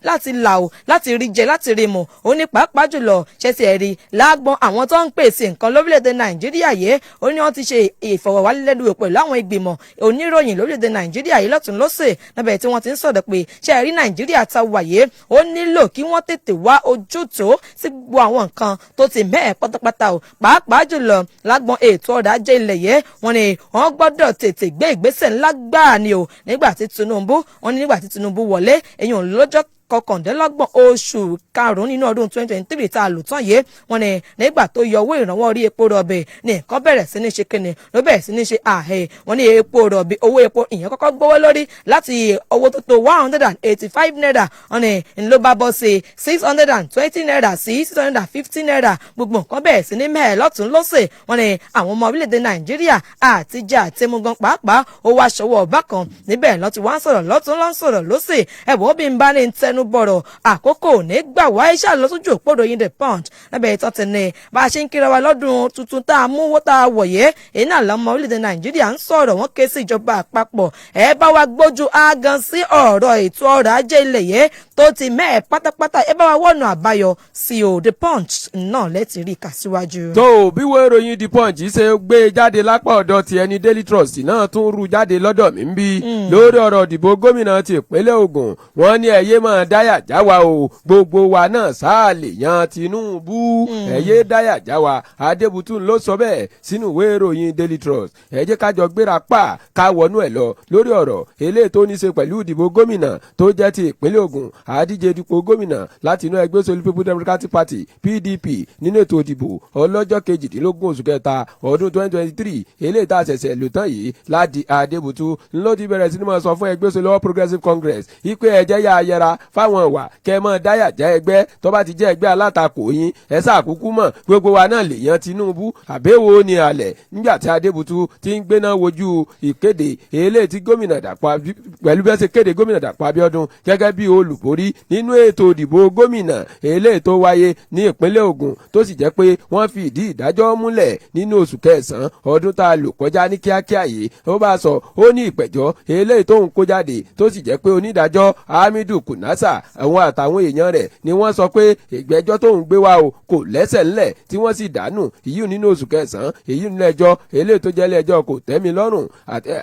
láti là ó, láti rí jẹ, láti rí mu. Ó ní pàápàá jùlọ, ṣe ti ẹ̀rí lágbọ́n àwọn tó ń pèsè nǹkan lórílẹ̀-èdè Nàìjíríà yìí. Ó ní wọ́n ti ṣe ìfọ̀rọ̀wánilẹ́nuwò pẹ̀lú àwọn ìgbìmọ̀ oníròyìn lórílẹ̀-èdè Nàìjíríà yìí lọ́tún lọ́sẹ̀, níbẹ̀ tí wọ́n ti ń sọ̀rọ̀ pé ṣe ẹ̀rí Nàìjíríà ta wàyé, ó nílò kí wọ́n tètè wá ojútùú sí gbogbo àwọn nǹkan tó ti mẹ́ẹ̀ pátápátá o, pàápàá jùlọ lágbọn ètò ọrọ̀ ajé ilẹ̀ yìí. Wọ́n ní wọ́n gbọ́dọ̀ tètè gbé ìgbésẹ̀ ńlá gbáà ni o. Nígbà tí Tinubu, wọ́n ní nígbà tí Tinubu wọlé, èyàn lọ́jọ́ 29 oṣù karùn-ún nínú ọdún 2023 tá a lò tán yìí, wọ́n ní nígbà tó yọ owó ìrànwọ́ orí epo rọ̀bì ní nǹkan bẹ̀rẹ̀ sí ní ṣe kíni, ló bẹ̀rẹ̀ sí ní ṣe àhẹ. Wọ́n ní epo rọ̀bì, owó epo ìyẹn kọ́kọ́ gbówó lórí láti owó tó tó ₦185, wọ́n ní ló bá bọ́ sí ₦620 sí ₦650. Gbogbo nǹkan bẹ̀rẹ̀ sí ní mẹ́ẹ̀ lọ́tún lọ́sẹ̀. Wọ́n ní àwọn ọmọ orílẹ̀-èdè Nàìjíríà, àtijọ́ àtẹmugan pàápàá, ó wá ṣọwọ́ ọba kan. Níbẹ̀ lọ́n ti wá ń sọ̀rọ̀ lọ́tún, lọ́n sọ̀rọ̀ lọ́sẹ̀. Ẹ̀wọ̀n bí n bá ní tẹnu bọ̀rọ̀, àkókò ní gbà wá. Iṣẹ́ àlọ́sójú òpó ìròyìn The Punch lábẹ́ ìtọ́ ti ní bá a ṣe ń kíra wa lọ́dún tuntun tá a mú wó tá a wọ̀yẹ́, èyí náà lọ́mọ orílẹ̀-èdè Nàìjíríà ń sọ̀rọ̀. Wọ́n ké sí ìjọba àpapọ̀, ẹ bá wa gbójú ágan sí ọ̀rọ̀ ètò ọrọ̀ ajé ilẹ̀ yẹn tó ti mẹ́ẹ̀ pátápátá, ẹ bá wa wọ̀nà àbáyọ sí o. The Punch náà lẹ́tì rí kà síwájú. Tó o bí wo ìròyìn The Punch ṣe gbé e jáde lápá ọ̀dọ̀ ti ẹni, Daily Trust náà tún rú jáde lọ́dọ̀ mi ń bí lórí ọ̀rọ̀ ìdìbò gómìnà ti ìpínlẹ̀ Ògùn. Wọ́n ní ẹ̀yẹ́ máa dáyà já wa o, gbogbo wa náà sáà lè yan Tinubu, ẹ̀yẹ́ dáyà já wa. Adébútú ló sọ bẹ́ẹ̀ sínú ìwé ìròyìn Daily Trust. Ẹ jẹ́ ká jọ gbéra pa ká wọnú ẹ̀ lọ lórí ọ̀rọ̀ eléyìí tó ní ṣe pẹ̀lú ìdìbò gómìnà tó jẹ́ ti ìpínlẹ̀ Ògùn. Àdíje dupò gómìnà láti inú ẹgbẹ́ òṣèlú People Democratic Party, PDP, nínú ètò ìdìbò ọlọ́jọ́ 18 oṣù kẹta ọdún 2023 eléyìí tá a ṣẹ̀ṣẹ̀ lò tán yìí, Ládi Adébútú ló ti bẹ̀rẹ̀ sí ni máa sọ fún ẹgbẹ́ òṣèlú All Progressives Congress ipe ẹ̀jẹ̀ yà yẹra fáwọn ìwà kẹ́ mọ́ dáyà já ẹgbẹ́ tó bá ti jẹ́ ẹgbẹ́ alátakò yín. Ẹ ṣàkúkú mọ̀, gbogbo wa náà lè yan Tinubu, àbẹ̀wò ni àlẹ̀. Nígbà tí Adébútú ti ń gbéná wojú ìkéde eléyìí tí gómìnà Dàpọ̀, pẹ̀lú bí wọ́n ṣe kéde gómìnà Dàpọ̀ Abíọ́dún gẹ́gẹ́ bí olùborí nínú ètò ìdìbò gómìnà eléyìí tó wáyé ní ìpínlẹ̀ Ògùn, tó sì jẹ́ pé wọ́n fi ìdí ìdájọ́ múlẹ̀ nínú oṣù kẹsàn-án ọdún tá a lò kọjá ní kíákíá yìí, ó bá sọ, ó ní ìpẹ̀jọ́ eléyìí tó ń kó jáde, tó sì jẹ́ pé onídàájọ́ Hamidu Kunasa, àwọn àtàwọn èèyàn rẹ̀ ni wọ́n sọ pé ìgbẹ́jọ́ tó ń gbé wá o kò lẹ́sẹ̀ ńlẹ̀, tí wọ́n sì dànù èyí nínú oṣù kẹsàn-án èyí nílẹ̀ ẹjọ́ eléyìí tó jẹ́ ilé ẹjọ́ kò tẹ́mi lọ́rùn.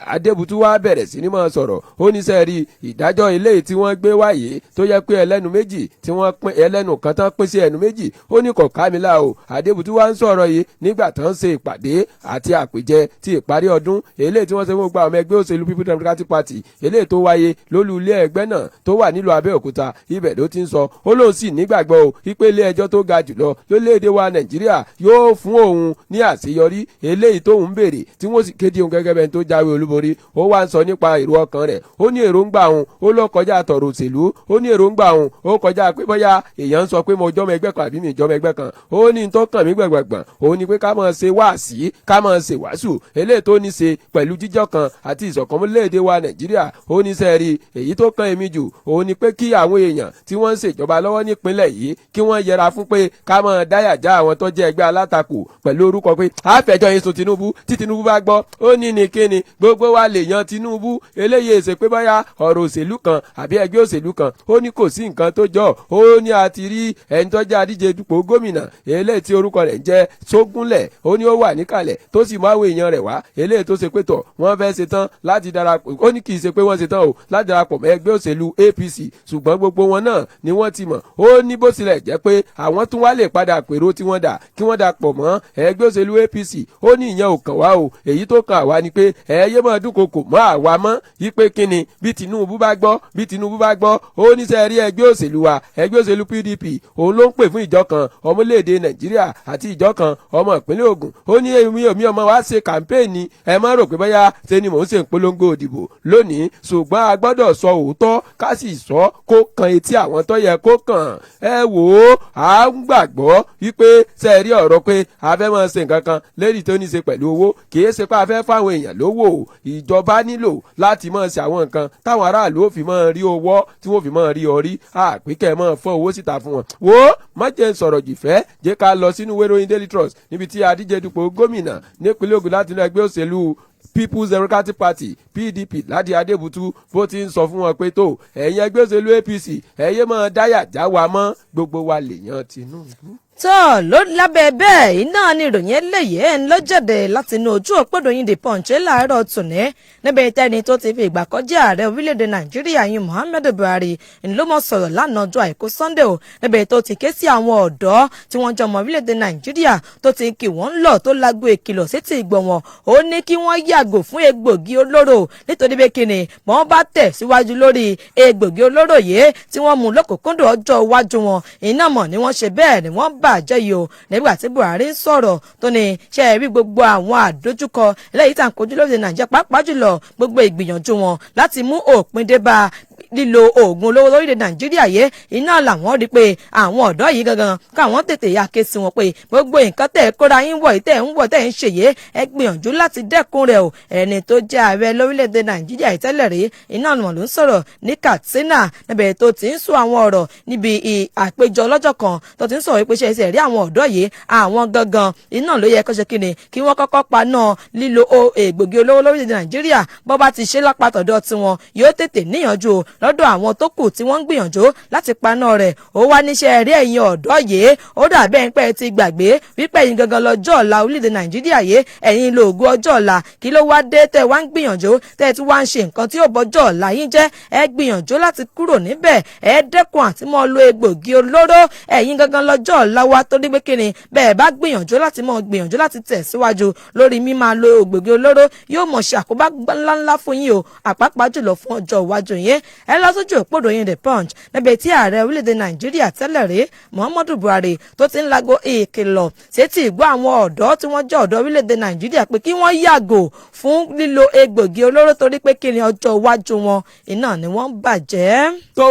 Adébútú wá bẹ̀rẹ̀ sí ní máa sọ̀rọ̀. Ó ní sẹ́ẹ̀rí ìdájọ́ eléyìí tí wọ́n gbé wáyé, tó yẹ pé ẹlẹ́nu méjì tí wọ́n pín ẹlẹ́nu kan tán pín sí ẹnu méjì, ó ní kò ká mi lá o. Adébútú wá ń sọ̀rọ̀ yìí nígbà tán ṣe ìpàdé àti àpèjẹ ti ìparí ọdún eléyìí tí wọ́n ṣe fún gbogbo àwọn ẹgbẹ́ òṣèlú People Democratic Party, eléyìí tó wáyé lólú ilé ẹgbẹ́ náà tó wà nílùú Abẹ́òkúta. Ibẹ̀ ló ti ń sọ. Ó lóun sì nígbàgbọ́ o wípé ilé ẹjọ́ tó ga jùlọ lórílẹ̀‐èdè wa Nàìjíríà yóò fún òun ní àṣeyọrí eléyìí tóun ń béèrè, tí wọ́n sì kéde òun gẹ́gẹ́ bẹ́ẹ̀ tó jáwé olúborí. Ó wá ń sọ nípa èrò ọkàn rẹ̀. Ó ní èròǹgbà òun ó lọ kọjá tọ̀rọ̀ òṣèlú. Ó ní èròǹgbà òun ó kọjá pé bóyá èèyàn ń sọ pé mo jọ́mọ ẹgbẹ́ kan àbí mi jọ́mọ ẹgbẹ́ kan. Ó ní tó kàn mí gbẹ̀gbẹ̀gbọ̀n òun ni pé ká máa ṣe wáàsí, ká máa ṣe wàásù eléyìí tó ní ṣe pẹ̀lú jíjọ́ kan àti ìṣọ̀kan léde wa Nàìjíríà. Ó ní sẹ́ẹ̀rí èyí tó kàn èmi jù òun ni pé kí àwọn èèyàn tí wọ́n ń ṣèjọba lọ́wọ́ nípínlẹ̀ yìí kí wọ́n yẹra fún pé ká máa dáyà já àwọn tó jẹ́ ẹgbẹ́ alátakò pẹ̀lú orúkọ pé àfẹjọ́ yín sùn Tinubu. Tí Tinubu bá gbọ́, ó ní ní kíni, gbogbo wa lè yan Tinubu. Eléyìí èsè pé bóyá ọ̀rọ̀ òṣèlú kan àbí ẹgbẹ́ òṣèlú kan. Ó Ó ní kò sí nǹkan tó jọ. Ó ní a ti rí ẹni tó jẹ́ adíje dupò gómìnà eléyìí tí orúkọ rẹ̀ ń jẹ́ Sógúnlẹ̀. Ó ní ó wà níkàlẹ̀ tó sì mú àwọn èèyàn rẹ̀ wá, eléyìí tó ṣe pé tọ̀ wọ́n fẹ́ ṣe tán láti darapọ̀. Ó ní kì í ṣe pé wọ́n ṣe tán o láti darapọ̀ mọ́ ẹgbẹ́ òṣèlú APC, ṣùgbọ́n gbogbo wọn náà ni wọ́n ti mọ̀. Ó ní bó tilẹ̀ jẹ́ pé àwọn tún wá lè padà pèrò tí wọ́n dà kí wọ́n dapọ̀ mọ́ ẹgbẹ́ òṣèlú APC, ó ní ìyẹn ò kàn wá o. Èyí tó kàn wá ni pé ẹ yé máa dúnkokò mọ́ àwa mọ́ yí pé kíni bí Tinubu bá gbọ́, bí Tinubu bá gbọ́. Ó ní sẹ́ rí ẹgbẹ́ òṣèlú wa, ẹgbẹ́ òṣèlú PDP, òun ló ń pè fún ìjọ kan ọmọléèdè Nàìjíríà àti ìjọ kan ọmọ ìpínlẹ̀ Ògùn. Ó ní èmi òmí ọmọ wa ṣe campaign, ẹ má rò pé bóyá ṣe ni mò ń ṣe ìpolongo òdìbò lónìí, ṣùgbọ́n a gbọ́dọ̀ sọ òótọ́, ká sì sọ kó kan etí àwọn tó yẹ kó kàn. Ẹ wò ó, à ń gbàgbọ́ wípé ṣe rí ọ̀rọ̀ pé a fẹ́ máa ṣe nǹkan kan lérí tó ní ṣe pẹ̀lú owó, kì í ṣe pé a fẹ́ fáwọn èèyàn lówó. Ìjọba nílò láti máa ṣe àwọn nǹkan táwọn aráàlú ò fi máa rí owó, tí wọ́n fi máa rí ọrí àpínkẹ́ máa fọ́ owó síta fún wọn. Wo, má jẹ́ ń sọ̀rọ̀ jìfẹ́, jẹ́ ká lọ sínú ìwé ìròyìn Daily Trust níbi tí adíje dupò gómìnà nípínlẹ̀ Ògùn láti inú ẹgbẹ́ òṣèlú People's Democratic Party, PDP, Ládi Adébútú, bó ti ń sọ fún wọn pé tó ẹ̀yin ẹgbẹ́ òṣèlú APC, ẹ̀yẹ́ máa dáyà já wa mọ́, gbogbo wa lèèyàn Tinubu. Tó ló lábẹ́ bẹ́ẹ̀, iná ni ìròyìn eléyìí ẹ̀ ń lọ́jẹ̀dẹ̀ láti inú ojú òpó ìròyìn The Punch láàárọ̀ tòní, níbi tẹ́ni tó ti fi ìgbà kọjá ààrẹ orílẹ̀-èdè Nàìjíríà yìí, Muhammadu Buhari, ló mọ̀ sọ̀rọ̀ lánàá ọjọ́ Àìkú Sunday o, níbi tó ti ké sí àwọn ọ̀dọ́ tí wọ́n jọmọ orílẹ̀-èdè Nàìjíríà, tó ti kì wọ́n lọ, tó lágbo ìkìlọ̀ sétí ìgbọ̀ wọn. Ó ní kí wọ́n yàgò fún egbògi olóró, nítorí pé kíni wọ́n bá tẹ̀ síwájú lórí egbògi olóró yìí tí wọ́n mú lọ́kùnkúndùn, ọjọ́ iwájú wọn iná mọ̀ ni wọ́n ṣe bẹ́ẹ̀ ni wọ́n bàjẹ́ yìí o. Nígbà tí Buhari ń sọ̀rọ̀, tó ní ṣe rí gbogbo àwọn àdójúkọ eléyìí tá à ń kojú lóde Nàìjíríà, pàápàá jùlọ gbogbo ìgbìyànjú wọn láti mú òpin dé bá lílo oògùn olówó lórílẹ̀ Nàìjíríà yé, iná làwọn rí pé àwọn ọ̀dọ́ yìí gangan káwọn tètè ya ké sí wọn pé gbogbo nǹkan tẹ̀ kóra yín wọ̀, tẹ̀ ń wọ̀, tẹ̀ ń ṣèyé, ẹ gbìyànjú láti dẹ́kun rẹ̀ o. Ẹni tó jẹ́ ààrẹ lórílẹ̀‐èdè Nàìjíríà ìtẹ́lẹ̀ rí iná wọn ló ń sọ̀rọ̀ ní Katsina, níbẹ̀ tó ti ń sọ àwọn ọ̀rọ̀ níbi àpéjọ ọlọ́jọ́ kan, tó ti ń sọ̀rọ̀ pé ṣe é rí àwọn ọ̀dọ́ yìí, àwọn gangan iná ló yẹ kó ṣe kíni kí wọ́n kọ́kọ́ paná lílo egbògi olówó lórílẹ̀‐èdè Nàìjíríà. Bọ́ bá ti ṣe lápàtọ̀dọ̀ tiwọn, yóò tètè níyànjú lọ́dọ̀ àwọn tó kù tí wọ́n ń gbìyànjú láti paná rẹ̀. Ó wá níṣẹ́ rí ẹ̀yin ọ̀dọ́ yìí, ó dàbẹ́ ń pẹ́ ti gbàgbé wípé ẹ̀yin gangan lọ́jọ́ ọ̀la orílẹ̀-èdè Nàìjíríà yìí, ẹ̀yin lóògùn ọjọ́ ọ̀la. Kí ló wá dé tẹ́ wá ń gbìyànjú, tẹ́ tí wá ń ṣe nǹkan tí yóò bọ́jọ́ ọ̀la yín jẹ́? Ẹ gbìyànjú láti kúrò níbẹ̀, ẹ dẹ́kun àti mọ́ lo egbògi olóró. Ẹ̀yin gangan lọ́jọ́ ọ̀la wa, torí pé kíni bẹ́ẹ̀ bá gbìyànjú láti mọ́ gbìyànjú láti tẹ̀síwájú lórí mímáa lo egbògi olóró, yóò mọ̀ ṣe àkóbá ńláńlá fún yín o, àpapàá jùlọ fún ọjọ́ iwájú yín. Ẹ lọ sójú òpó ìròyìn The Punch níbi tí ààrẹ orílẹ̀-èdè Nàìjíríà tẹ́lẹ̀ rí, Muhammadu Buhari, tó ti ń lago ìkìlọ̀ sétí ìgbọ́ àwọn ọ̀dọ́ tí wọ́n jẹ́ ọ̀dọ́ orílẹ̀-èdè Nàìjíríà pé kí wọ́n yàgò fún lílo egbògi olóró, torí pé kí ni ọjọ́ iwájú wọn iná ni wọ́n bàjẹ́. Tó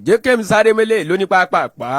jẹ́ kí sáré mélé lóní pápápá.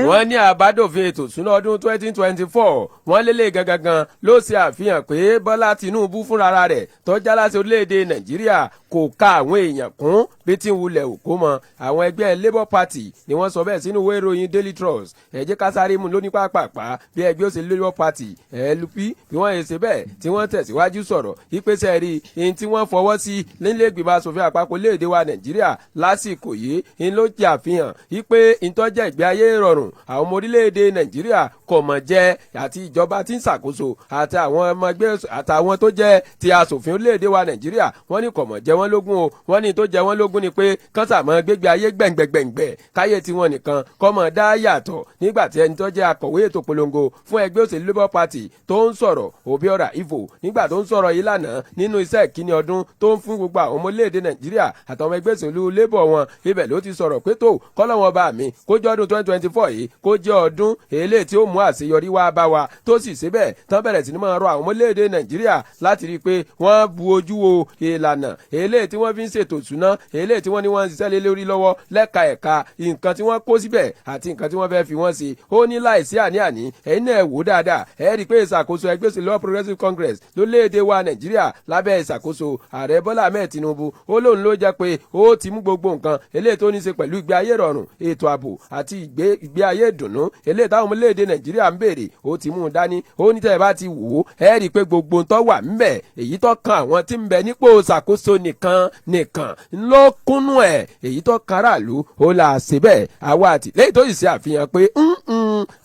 Wọ́n ní àbádòfin ètò ìṣúná ọdún 2024, wọ́n lélẹ̀ gangan ló ṣe àfihàn pé Bọ́lá Tinubu fúnra rẹ̀ tó jálásí orílẹ̀-èdè Nàìjíríà kò ka àwọn èèyàn kún bí tí ń wulẹ̀ òkú mọ́. Àwọn ẹgbẹ́ Labour Party ni wọ́n sọ bẹ́ẹ̀ sínú ìwé ìròyìn Daily Trust. Ẹ jẹ́ ká sáré mú lóní pápápá bí ẹgbẹ́ òṣèlú Labour Party, LP, bí wọ́n ṣe bẹ́ẹ̀ tí wọ́n tẹ̀síwájú sọ̀rọ̀ ìpèsè rí ihun tí wọ́n fọwọ́ sí nílé ìgbìmọ̀ asòfin àpapọ̀ léèdè wa Nàìjíríà lásìkò yìí ń ló jẹ́ àfihàn wípé ìtọ́jẹ́ ìgbé ayé rọrùn àwọn ọmọ orílẹ̀-èdè Nàìjíríà kò mọ̀ jẹ́ àti ìjọba tí ń ṣàkóso àti àwọn ọmọ ẹgbẹ́ àtàwọn tó jẹ́ ti asòfin orílẹ̀-èdè wa Nàìjíríà, wọ́n ní kò mọ̀ jẹ́ wọ́n lógún o. Wọ́n ní tó jẹ́ wọ́n lógún ni pé kọ́sàmọ́ gbégbé ayé gbẹ̀ngbẹ̀gbẹ̀ngbẹ̀ káyé tiwọn nìkan kọ́ mọ̀ dá yàtọ̀. Nígbà tí ẹni tó jẹ́ akọ̀wé ètò polongo fún ẹgbẹ́ òṣèlú Labour Party tó ń sọ̀rọ̀, Obiora Ivo, nígbà tó ń sọ̀rọ̀ yìí lánàá nínú iṣẹ́ ìkíni ọdún tó ń fún gbogbo àwọn ọmọ orílẹ̀-èdè Nàìjíríà àtàwọn ẹgbẹ́ òṣèlú Labour wọn, ibẹ̀ ló ti sọ̀rọ̀ pé tó kọ́lọ́wọ́n bá mi kó jẹ́ ọdún 2024 yìí kó jẹ́ ọdún eléyìí tí ó mú àṣeyọrí wá bá wa, tó sì síbẹ̀ tán bẹ̀rẹ̀ sí ní máa rọ àwọn ọmọ orílẹ̀-èdè Nàìjíríà láti rí i pé wọ́n bu ojú wo ìlànà eléyìí tí wọ́n fi ń ṣètò ìṣúná, eléyìí tí wọ́n ní wọ́n ń ṣiṣẹ́ lé lórí lọ́wọ́ lẹ́ka ẹ̀ka, nǹkan tí wọ́n kó síbẹ̀ àti nǹkan tí wọ́n fẹ́ fi wọ́n sí. Ó ní láìsí àní-àní, ẹ̀yin náà wò dáadáa, ẹ̀ rí i pé ìṣàkóso ẹgbẹ́ òṣèlú All Progressives Congress lórílẹ̀‐èdè wa Nàìjíríà lábẹ́ ìṣàkóso ààrẹ Bọ́lá Ahmed Tinubu, ó lóun ló jẹ́ pé ó ti mú gbogbo nǹkan eléyìí tó ní í ṣe pẹ̀lú ìgbé ayé rọrùn, ètò ààbò àti ìgbé ayé ìdùnnú eléyìí táwọn ọmọléèdè Nàìjíríà ń béèrè, ó ti mú un dání. Ó ní tẹ́ ẹ bá ti wò ó, ẹ rí i pé gbogbo ń tó wà ńbẹ̀, èyí tó kan àwọn tí ń bẹ nípò ìṣàkóso nìkan nìkan ló kúnnú. Nínú ẹ̀, èyí tó káràlú ó là ṣe bẹ́ẹ̀ àwa àti lẹ́yìn tó sì ṣe àfihàn pé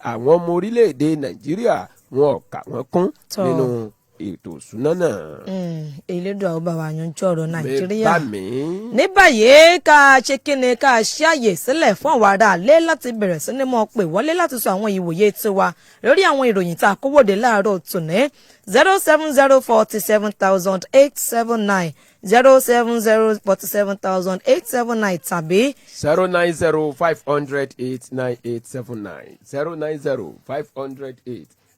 àwọn ọmọ orílẹ̀-èdè Nàìjíríà, wọn ò kà wọ́n kún nínú ètò ìṣúná náà. Elédùà ó bá wa yanjú ọ̀rọ̀ Nàìjíríà. Bá mi. Ní báyìí, ká ṣe kí ni, ká ṣe àyè sílẹ̀ fún àwọn aráalé láti bẹ̀rẹ̀ sí ní mọ̀ pé wọlé láti sọ àwọn ìwòye tiwa lórí àwọn ìròyìn tá a kówóde láàárọ̀ tòní. 070 47 879, 070 47 879 tàbí 090 500 89879, 090 500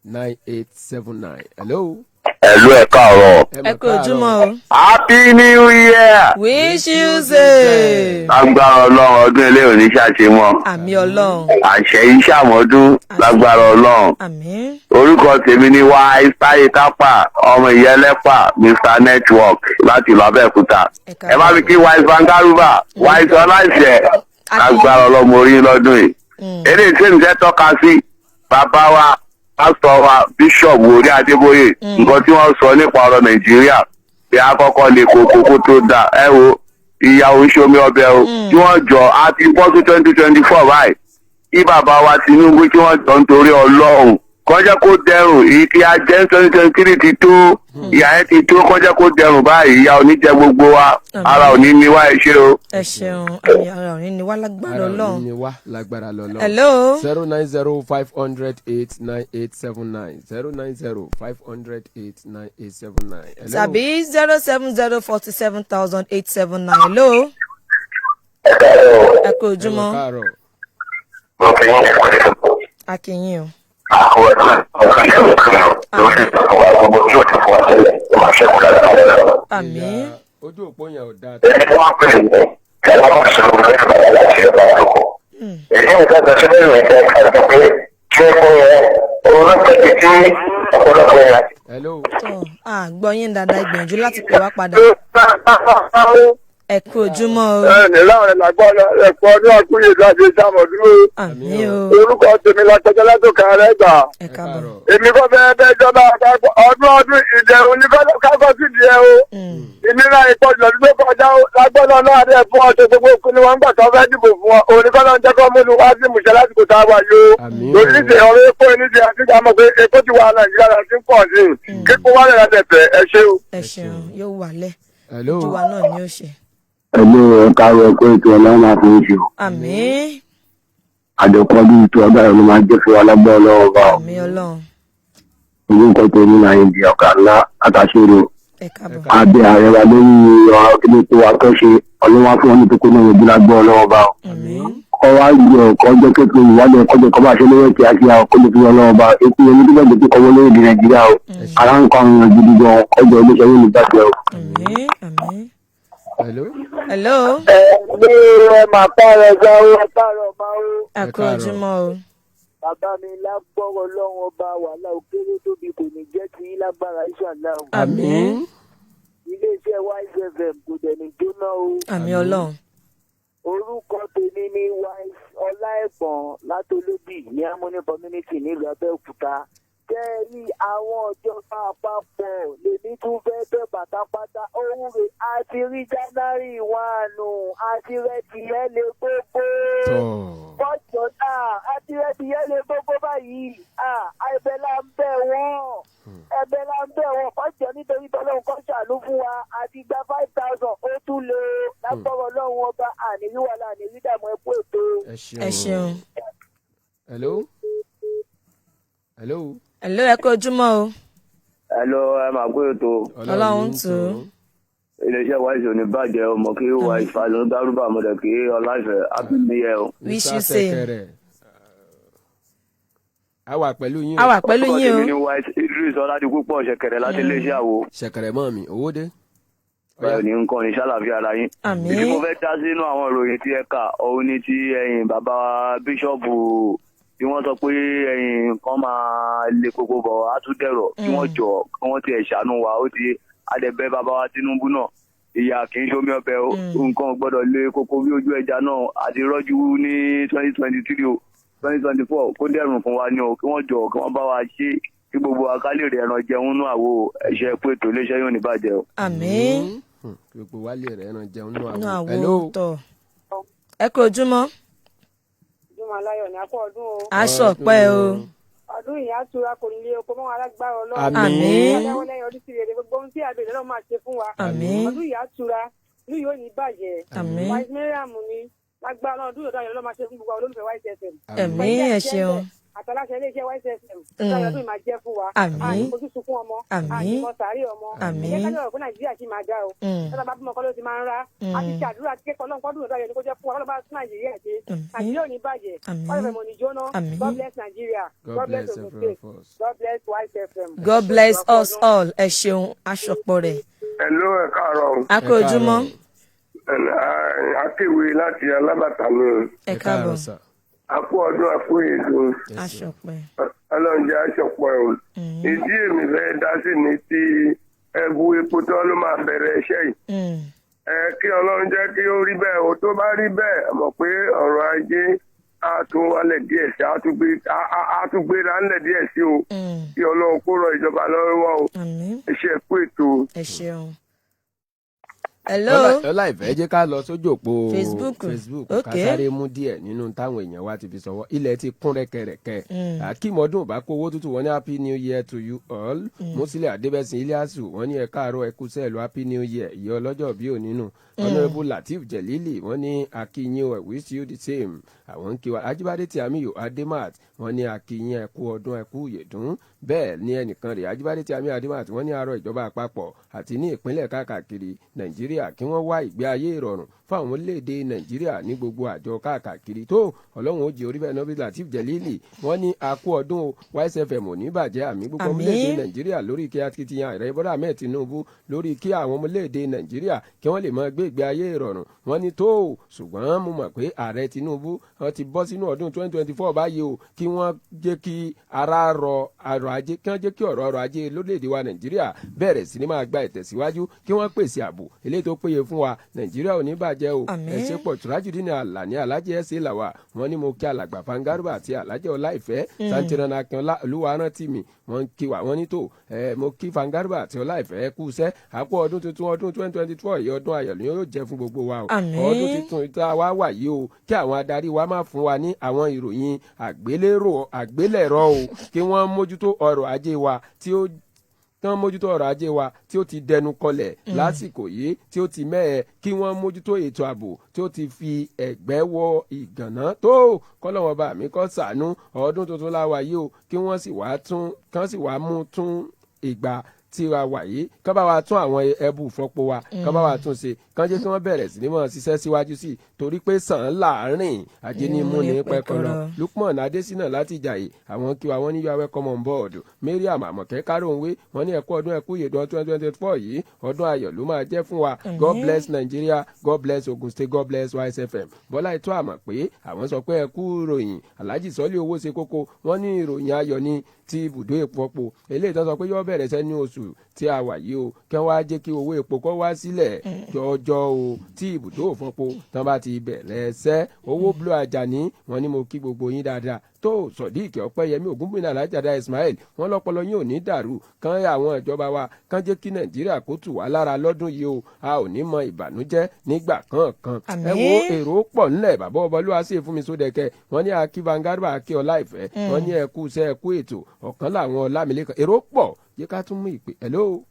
89879. Hello. Ẹ̀lú, ẹ̀ káàárọ̀. Ẹ kú ojúmọ́ o. Happy New Year. Wish you say. Lágbára Ọlọ́run, ọdún eléyìí ò ní ṣàṣe mọ́. Àmín Ọlọ́run. Àṣẹ yìí ṣàmọ́dún lágbára Ọlọ́run. Àmín. Orúkọ tèmi ni Wáyé Táyé Tápà, ọmọ ìyẹlẹ́pà, Mr Network láti ìlú Abẹ́òkúta. Ẹ bá mi kí Wise Bangaruba, Wise Ọláìṣẹ́, lágbára Ọlọ́mọ orí lọ́dún yìí. Eléyìí tí èmi fẹ́ tọ́ka sí, bàbá wa, pásítọ̀ wa, Bíṣọ̀bù Orí Adébóyè, nǹkan tí wọ́n sọ nípa ọ̀rọ̀ Nàìjíríà bí akọ́kọ́ lè kókó kó tó dà. Ẹ wo, ìyàwó ìṣomi ọbẹ̀ o, tí wọ́n jọ á ti bọ́ sí 2024 báyìí, kí bàbá wa Tinubu, kí wọ́n jọ nítorí Ọlọ́run, kọjá kó dẹrùn. Èyí tí a jẹ́ 2023 ti tó, ìyà yẹn ti tó, kọjá kó dẹrùn báyìí. Ìyà ò ní jẹ gbogbo wa, ara ò ní ní wá. Ẹ ṣé o. Ẹ ṣeun. Àmín, ara ò ní ní wá lágbára Ara ò ní Ọlọ́run. ní wá lágbára lọ́lọ́. Hello. 090 500 89879, 090 500 89879. Tàbí 070 47 879. Hello. Ẹ kú ojúmọ́. Káàárọ̀. A kí yín o. Àmín. Ojú òpó yẹn ò dáa. Èyí nǹkan kan síbẹ̀ rẹ̀ kẹ́ ẹ̀ pé ṣé kó yẹ olóòtú tí ọ̀pọ̀lọpọ̀ yẹn. Hello. Tó a gbọ́ yín dáadáa, ìgbìyànjú láti pè wá padà. Ẹ kú ojúmọ́ o. Ẹ ní láwọn ẹ̀làgbọ́ ẹ̀kọ́ ọdún àkúyè láti sàmọ̀dúró. Àmín o. Orúkọ tèmi lápẹjọ látòkè ààrẹ gbà. Ẹ káàbọ̀. Èmi kò fẹ́ bẹ́ẹ̀ jọba àpapọ̀, ọdún ọdún ìdẹ̀rùn ní kákọ́ sí ìdí ẹ o. Ìnira ìpọ̀jù lọ́dún tó kọjá o, lágbọ́dọ̀ náà rẹ̀ fún ọ̀sẹ̀ gbogbo òkú ni wọ́n ń gbà tó fẹ́ dìbò fún ọ. Oníkọ́lọ́ ń jẹ́ kó múlu wá sí ìmúṣẹ lásìkò tá a wà yìí o. Lórí ìṣe ọ̀rọ̀ epo ní ti àti àmọ́ pé epo ti wà Nàìjíríà láti ń pọ̀ sí i. Kíkó wálẹ̀ láti ẹ̀fẹ̀, ẹ ṣé o. Ẹ ṣeun, yóò wálẹ̀. Hello. Ojú wa náà ni ó ṣe. Ẹ̀lú, ẹ̀ka rẹ̀ pé ètò Ọlọ́run máa fi ń ṣe o. Àmín. Àjọpọ̀ ọdún ètò agbára ló máa jẹ́ fún wa lágbára Ọlọ́run bá o. Àmín Ọlọ́run. Orúkọ tèmi náà ń di ọ̀gá ńlá àtàṣerò. Ẹ káàbọ̀. Abẹ́ ààrẹ wa lórí ọ̀rọ̀ kí ló tó wa kọ́ ṣe, Ọlọ́wà fún wọn ní kókó náà ojú lágbára Ọlọ́run bá o. Kọ́ wa yọ kọjọ́ kékeré ìwádìí kọjọ́ kọ́ bá ṣe lówó kíákíá kó lè fi Ọlọ́run bá ikú omi tó bẹ̀rẹ̀ tó kọ́wọ́ lórí èdè Nàìjíríà o. Ara ń kọ́ àwọn èèyàn gidi gan, kọjọ́ iléeṣẹ́ yóò ní bàjẹ́ o. Àmín, àmín. Hello. Hello. Ẹ ní ẹ máa pààrọ̀ sáwọ́, ẹ pààrọ̀ máa ó. Ẹ kú ojúmọ́ o. Bàbá mi, lágbọ́rọ̀ Ọlọ́run ọba, wàhálà òkèrè tóbi kò ní jẹ́ ti yín lágbára ìṣàlá o. Àmín. Iléeṣẹ́ Wise FM kò dẹ̀ ní jóná o. Àmín Ọlọ́run. Orúkọ tèmi ní Wise Ọláẹ̀gbọ́n látolóbì ní Harmony Community nílùú Abẹ́òkúta. Tẹ́ ẹ rí àwọn ìjọba àpapọ̀, lèmi tún fẹ́ bẹ̀ pátápátá. Òun rè á ti rí January 1, àti rẹ̀ tìyẹ́ lè gbogbo bọ́jọ́ náà, àti rẹ̀ tìyẹ́ lè gbogbo báyìí. Ẹ̀bẹ̀ là ń bẹ̀ wọ́n, ẹ̀bẹ̀ là ń bẹ̀ wọ́n, kọjọ nítorí tọ́lọ́run kọ́ ṣàánú fún wa. Àti gba 5,000, ó tún lè lágbọ́rọ̀ Ọlọ́run ọba, ànírí wàhálà, ànírí dààmú. Ẹ kú ètò. Ẹ ṣeun. Hello. Hello. Hello, ẹ kú ojúmọ́ o. Hello, ẹ máa kó ètò. Ọlọ́run tù ú. Iléeṣẹ́ Wise ò ní bàjẹ́ o. Mọ̀ kí Wise Falọ Dárúbà, mọ̀dẹ̀ kí Ọláìfẹ́, happy new year o. Wish you same. A wà pẹ̀lú yín o. A wà pẹ̀lú yín o. Orúkọ tèmi ni Wise Idris Ọládipúpọ̀ Ṣẹ̀kẹ̀rẹ̀ láti iléeṣẹ́ àwo. Ṣẹ̀kẹ̀rẹ̀ mọ́ mi, owó dé. Báyọ̀ ní nǹkan ní sálàáfíà ara yín. Àmín. Ìdí mo fẹ́ dá sínú àwọn ìròyìn tí ẹ kà, òun ni ti ẹ̀yìn bàbá bíṣọ̀bù tí wọ́n sọ pé ẹ̀yìn nǹkan máa le koko bọ̀ á tún dẹ̀rọ̀, kí wọ́n jọ kí wọ́n tiẹ̀ ṣàánú wa. Ó ti adẹ̀bẹ́ bàbá wa Tinubu náà, ìyà kì í ṣomi ọbẹ̀ o, nǹkan gbọ́dọ̀ le koko bí ojú ẹja náà. Àti rọ́jú ní 2023 o, 2024 kó dẹ̀rùn fún wa ní o. Kí wọ́n jọ kí wọ́n bá wa ṣe kí gbogbo wa ká lè rí ẹran jẹun nú àwo. Ẹ̀ṣẹ̀ pé ètò iléeṣẹ́ yóò ní bàjẹ́ o. Àmín. Gbogbo wálé rẹ̀ ẹran jẹun nú Inú àwo. àwo. Hello. Tọ̀, ẹ kú ojúmọ́. Ojúmọ́ aláyọ̀ ní akọ ọdún o. Aṣọ ọpẹ́ o. Ọdún yìí á tura, kò ní lé oko mọ́ wọn alágbára Ọlọ́run. Àmín. Adáwọ́ lẹ́yìn ọdún sí rere, gbogbo ohun tí àbẹ̀rẹ̀ náà máa ṣe fún wa. Àmín. Ọdún yìí á tura, inú yìí ò ní bàjẹ́. Àmín. Wise Mariam ni lágbára náà, ọdún yìí ọdún máa ṣe fún gbogbo àwọn olólùfẹ́ Wise FM. Àmín, ẹ ṣeun. Àtàláṣẹ iléeṣẹ́ Wise FM. Ọdún yìí máa jẹ́ fún wa. Àmín. Àní fojú sunkún ọmọ. Àmín. Àní mọ sàárè ọmọ. Àmín. Ẹ̀jẹ̀ kájọ̀ fún Nàìjíríà sì máa dá o. Tọ́lá bá bímọ kọ́ ló ti máa ń rá. A ti ṣàdúrà tí kẹ́kọ̀ọ́ náà kọ́dún ìdájọ́ ni kó jẹ́ fún wa. Kọ́lọ́ bá tún Nàìjíríà ṣe. Nàìjíríà ò ní bàjẹ́. Àmín. Wọ́n fẹ́ mọ̀ ní jóná. Àmín. God bless Nigeria. God bless Ogun every State. one of us. God bless Wise FM. God bless us all. Ẹ ṣeun, aṣọpọ̀ rẹ̀. Hello, ẹ káàárọ̀. A kú ojúmọ́. Akéwì láti Alábàtà ni. Ẹ káàbọ̀. A kú ọdún, a kú èdè. Aṣọpẹ́. Ọlọ́run jẹ́ aṣọpọ̀ ẹ̀ o. Ìdí èmi fẹ́ dá sí ni ti ẹbu epo tó ló máa bẹ̀rẹ̀ iṣẹ́ yìí. Ẹ kí Ọlọ́run jẹ́ kí ó rí bẹ́ẹ̀ o. Tó bá rí bẹ́ẹ̀, mọ̀ pé ọrọ̀ ajé á tún wálẹ̀ díẹ̀ sí, á tún gbéra ńlẹ̀ díẹ̀ sí o. Kí Ọlọ́run kó rọ ìjọba lọ́wọ́ o. Ẹ ṣe kú ètò. Ẹ ṣeun. Hello. Ọlá ìfẹ́, jẹ́ ká lọ sójú òpó Facebook. Facebook, ká sáré mú díẹ̀ nínú táwọn èèyàn wa ti fi sọwọ́. Ilẹ̀ ti kún rẹ́kẹrẹ́kẹ́. Akímọ́dún bá kó owó tútù, wọ́n ní happy new year to you all. Musili Adébẹ̀sìn Iliasu, wọ́n ní ẹ káàárọ̀, ẹ kú sẹ́ẹ̀lú, happy new year, ìyá ọlọ́jọ́ bí ònínú. Honourable Lateef Jelili, wọ́n ní akínyìn o, I wish you the same. Àwọn ń kí wa. Ajíbádé tí Amiyu Ademat, wọ́n ní akínyìn, ẹ kú ọdún, ẹ kú ìyèdún. Bẹ́ẹ̀ ni ẹnìkan rè, Ajíbádé tí Amiyu Ademat, wọ́n ní arọ ìjọba àpapọ̀ àti ní ìpínlẹ̀ káàkiri Nàìjíríà kí wọ́n wá ìgbé ayé ìrọ̀rùn fáwọn orílẹ̀-èdè Nàìjíríà ní gbogbo àjọ káàkiri tó. Ọlọ́run ó jẹ́ orí bẹ́ẹ̀. Nọ́bí Lateef Jelili, wọ́n ní akú ọdún o, YSFM ò ní bàjẹ́, àmì gbogbo Àmín. orílẹ̀-èdè Nàìjíríà lórí kí akitiyan ààrẹ Bọ́lá Ahmed Tinubu lórí kí àwọn ọmọléèdè Nàìjíríà kí wọ́n lè máa gbé ìgbé ayé ìrọ̀rùn, wọ́n ní tó o. Ṣùgbọ́n mo mọ̀ pé ààrẹ Tinubu, wọ́n ti bọ́ sínú ọdún 2024 báyìí o, kí wọ́n jẹ́ kí ara rọ ọrọ̀ ajé, kí wọ́n jẹ́ kí ọ̀rọ̀ ọrọ̀ ajé lórílẹ̀‐èdè wa Nàìjíríà bẹ̀rẹ̀ sí ní máa gba ìtẹ̀síwájú, kí wọ́n pèsè ààbò eléyìí tó péye fún wa. Nàìjíríà ò ní bàjẹ́ o. Àmín. Ẹ ṣe pọ̀. Tùrájùdínì Àlàní Alájẹ ẹsẹ làwà, wọ́n ní mo kí alàgbà Fangaruba àti Alájẹ Ọláìfẹ́ Santiran Akínọlá Olúwarántìmí, wọ́n ń kí wa. Wọ́n ní tó ẹ mo kí Fangaruba àti Ọláìfẹ́ kú iṣẹ́, àpò ọdún tuntun, ọdún 2024 yìí, ọdún ayọ̀ ni yóò jẹ́ fún gbogbo wa o. Àmín. Ọdún tuntun tá a wá wà yìí o, kí àwọn adarí wa má fún wa ní àwọn ìròyìn àgbélérò àgbélẹ̀rọ o, kí wọ́n mójútó ọrọ̀ ajé wa tí ó kí wọ́n mójútó ọrọ̀ ajé wa tí ó ti dẹnu kọlẹ̀ lásìkò yìí tí ó ti mẹ́ẹ̀, kí wọ́n mójútó ètò ààbò tí ó ti fi ẹ̀gbẹ́ wọ ìgànná tó. Kọ́lọ́wọ́n bá mi kọ́ sànú. Ọdún tuntun láwa yìí o, kí wọ́n sì wá tún kí wọ́n sì wá mú tún ìgbà tí a wà yìí, kán bá wa tún àwọn ẹbù fọpo wa, kán bá wa tún ṣe, kán jẹ́ kí wọ́n bẹ̀rẹ̀ sí ní mọ̀ ṣiṣẹ́ síwájú sí i, torí pé sàn án láàárín ajé ní mú ní pẹ́kọ̀rọ̀. Lukman Adesina láti Ìjàyè, àwọn kí wa, wọ́n ní you are welcome on board. Mariam Àmọ̀kẹ́ Káròǹwé, wọ́n ní ẹ̀kú ọdún, ẹ̀kú ìyèdún, 2024 yìí, ọdún ayọ̀ ló máa jẹ́ fún wa. God bless Nigeria, God bless Ogun State, God bless YSFM. Bọ́lá Ètò àmọ̀ pé àwọn sọ pé ẹ̀kú ìròyìn. Alhaji Sọ́lé owó ṣe kókó, wọ́n ní ìròyìn ayọ̀ ní ti ibùdó epo ọ̀pọ̀ eléyìí tó sọ pé yóò bẹ̀rẹ̀ sẹ́ni oṣù tí a wà yìí o, kí wọ́n wá jẹ́ kí owó epo kó wá sílẹ̀ jọjọ o, tí ibùdó òfọpo tán bá ti bẹ̀rẹ̀ ṣẹ́. Owó blue Ajani, wọ́n ní mo kí gbogbo yín dáadáa tó. Sodiq Ọpẹ́yẹmí Ògúnbìnrin Alájàdá Ismail, wọ́n lọ́pọlọ yín ò ní dàrú. Kán àwọn ìjọba wa kán jẹ́ kí Nàìjíríà kó tù wá lára lọ́dún yìí o, a ò ní mọ ìbànújẹ́ nígbà kankan. Ẹ wo, èrò pọ̀ ńlẹ̀. Bàbá Ọbalúwa sì fún mi sódẹ̀kẹ́, wọ́n ní akí Vangarba, akí Ọláìfẹ́, wọ́n ní ẹkú iṣẹ́, ẹkú ètò. Ọ̀kan làwọn Ọlámilékan, èrò pọ̀. Jẹ́ ká tún mú ìpè. Hello.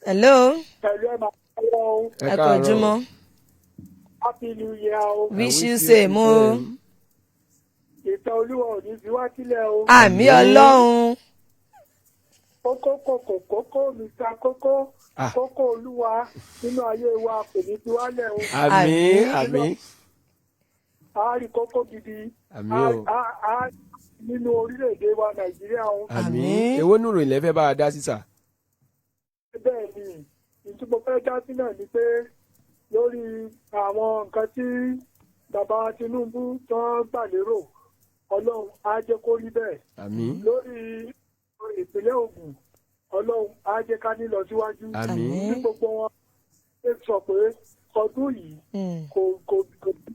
Hello. Pẹ̀lú ẹ̀ máa ń lọ o. Ẹ kú ojúmọ́. Happy new year o. Wish you same o. Ìtàn Olúwa ò ní fi wá sílẹ̀ o. Àmín Ọlọ́run. Kókó kòkó kókó, Mr Kókó kókó, Olúwa nínú ayé wa kò ní fi wálẹ̀ o. Àmín, àmín. A rí kókó gidi. Àmín o. A nínú orílẹ̀-èdè wa Nàìjíríà o. Àmín. Èwo nùrù ilẹ̀ fẹ́ bá a dá sísà? Bẹ́ẹ̀ ni, ìtumọ̀ fẹ́ dá sí náà ni pé lórí àwọn nǹkan tí bàbá Tinubu tó ń gbàlérò, Ọlọ́run á jẹ́ kó rí bẹ́ẹ̀. Àmín. Lórí ìpínlẹ̀ Ògùn, Ọlọ́run á jẹ́ ká ní lọ síwájú. Àmín. Ní gbogbo wọn ṣe sọ pé ọdún yìí kò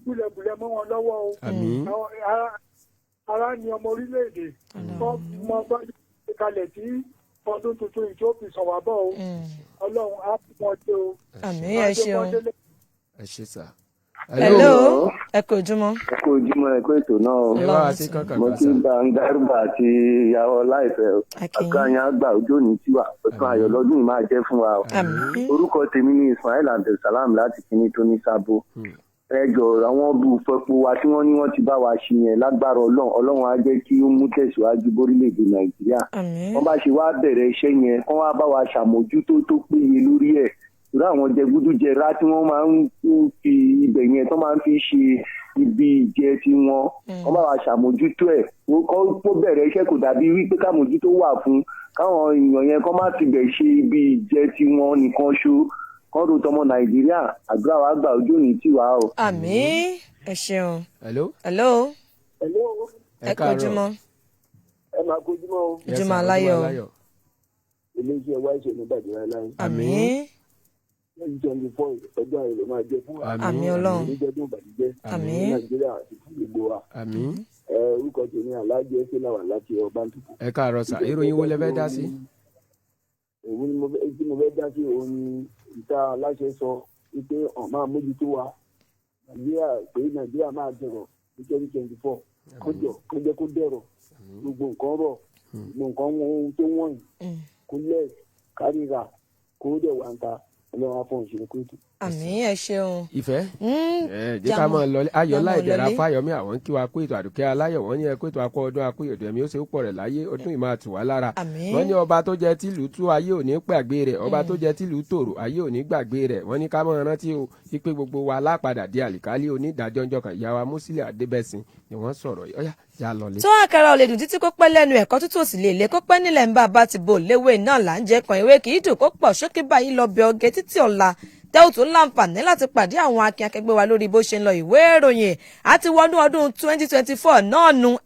búlẹ̀búlẹ̀ mọ́ wọn lọ́wọ́ o. Àmín. Ara ni ọmọ orílẹ̀-èdè wọ́n mọ bá ṣe kalẹ̀ tí Ọdún tuntun ìjọ fi sàn wá bọ̀ o. Ọlọ́run á fún wọn ṣe o. Àmín, ẹ ṣeun. Ẹ ṣe sà. Hello, ẹ kú ojúmọ́. Ẹ kú ojúmọ́, ẹ kú ètò náà o. Ẹ bá wa ṣe kankan Mo kan kí sà. Gbàǹgàrúbà àti ìyàwó láìpẹ́ o. Àkànyà àgbà ojú òní tiwa ọdún ayọ̀ lọ́dún yìí máa jẹ́ fún wa o. Orúkọ tèmi ni Ismail Abdulsalam láti kíní tó ní sábó. Ẹ jọ̀ọ́, àwọn bùfẹ́po wa tí wọ́n ní wọ́n ti bá wa ṣe yẹn, lágbára Ọlọ́run, Ọlọ́run á jẹ́ kí ó mú tẹ̀síwájú bórílẹ̀-èdè Nàìjíríà. Wọ́n bá ṣe wá bẹ̀rẹ̀ iṣẹ́ yẹn, kán wá bá wa ṣàmójútó tó péye lórí ẹ̀, irú àwọn jẹgúdújẹrá tí wọ́n máa ń fi ibẹ̀ yẹn tó máa ń fi ṣe ibi ìjẹ tiwọn, wọ́n bá wa ṣàmójútó ẹ̀ kó bẹ̀rẹ̀ iṣẹ́, kò dàbí wípé kámójútó wà fún káwọn èèyàn yẹn kán má ti bẹ̀ ṣe ibi ìjẹ tiwọn nìkan ṣo, kán ro tọmọ Nàìjíríà. Àdúrà wa gbà, ojú òní tiwa o. Àmín, ẹ ṣeun. Hello. Hello. Hello. Ẹ kú ojúmọ́. Ẹ máa kojúmọ́ o. Yes, sir, Ojúmọ́ aláyọ̀. Iléeṣẹ́ wa ṣe ní bàjẹ́ láíláí. Àmín. 2024, ọjọ́ ayọ̀ ló máa jẹ́ fún wa. Àmín Ọlọ́run. Oníjọ́dún ìbànújẹ́. Àmín. Ní Nàìjíríà àti fún gbogbo wa. Àmín. Ẹ orúkọ tèmi, Aláàjì Ẹsẹ làwà láti Ọbàntúkù. Ẹ káàárọ̀ sà, ìròyìn wo lẹ fẹ́ dá sí? Òun ni mo fẹ́ tí mo fẹ́ dá sí, òun ni ìta aláṣẹ sọ wípé ọ̀n máa mójútó wa Nàìjíríà, pé Nàìjíríà máa dẹ̀rọ̀ ní 2024. Kọjọ kó jẹ́ kó dẹ̀rọ̀, gbogbo nǹkan rọ̀, gbogbo nǹkan wọn, ohun tó wọ̀nyí kó lẹ̀ kárìíra, kó dẹ̀ wà ń ta. Ọlọ́run á fún òṣèré kóòtù. Àmín, ẹ ṣeun. Ìfẹ́, ẹ jẹ́ ká Jámọ́. máa lọlé ayọ̀lá Jámọ́ ìdẹ̀ra lọlé. Fáyọ̀mí, àwọn ń kí wa kó ètò àdùkẹ́ aláyọ̀. Wọ́n ní ẹ kó ètò akọ ọdún, akó ètò ẹ̀mí ó ṣe é pọ̀ rẹ̀ láyé, ọdún yìí máa tù wá lára. Àmín. Wọ́n ní ọba tó jẹ tìlú tú, ayé ò ní gbàgbé rẹ̀. Ọba tó jẹ tìlú tòrò, ayé ò ní gbàgbé rẹ̀. Wọ́n ní ká máa rántí o wípé gbogbo wa lápadà di àlìkálí onídàájọ́ ńjọ́ kan. Ìyá wa Músílẹ̀ Adébẹ̀sìn ni wọ́n sọ̀rọ̀ yìí. Ọ̀yá, já lọlé. Tó àkàrà ò lè dùn títí kó pẹ́ lẹ́nu, ẹ̀kọ́ tútù ò sì lè lé kó pẹ́ nílẹ̀ ń bá a bá ti bò léwé náà là ń jẹ́ kan, ìwé kì í dùn kó pọ̀. Ṣókí báyìí lọ bẹ ọgẹ títí ọ̀la tẹ́ ò tún láǹfààní láti pàdé àwọn akin akẹgbẹ́ wa lórí bó ṣe ń lọ ìwé ìròyìn. Àti wọnú ọdún 2024 náà nu,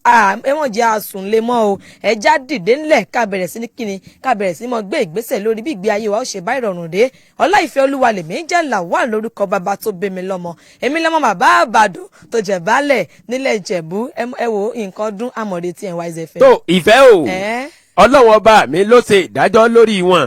ẹ̀wọ̀n jẹ́ àsùnlé mọ́ o. Ẹja dìde ńlẹ̀, ká bẹ̀rẹ̀ sí ní kíni, ká bẹ̀rẹ̀ sí mọ́ gbé ìgbésẹ̀ lórí bí ìgbé ayé wa ó ṣe bá ìrọ̀rùn dé. Ọlá ìfẹ́ olúwa lèmi ń jẹ́, làwà lórúkọ bàbá tó bí mi lọ́mọ. Èmi lọ́mọ bàbá àbàdàn tó jẹ̀ baálẹ̀ nílẹ̀ Ìjẹ̀bú. Ẹ wo nǹkan dún àmọ̀dé tí ẹ̀ wá ẹ̀fẹ̀. Tó ìfẹ́ o, Ọlọ́wọ́n ọba mi ló ṣe ìdájọ́ lórí wọn.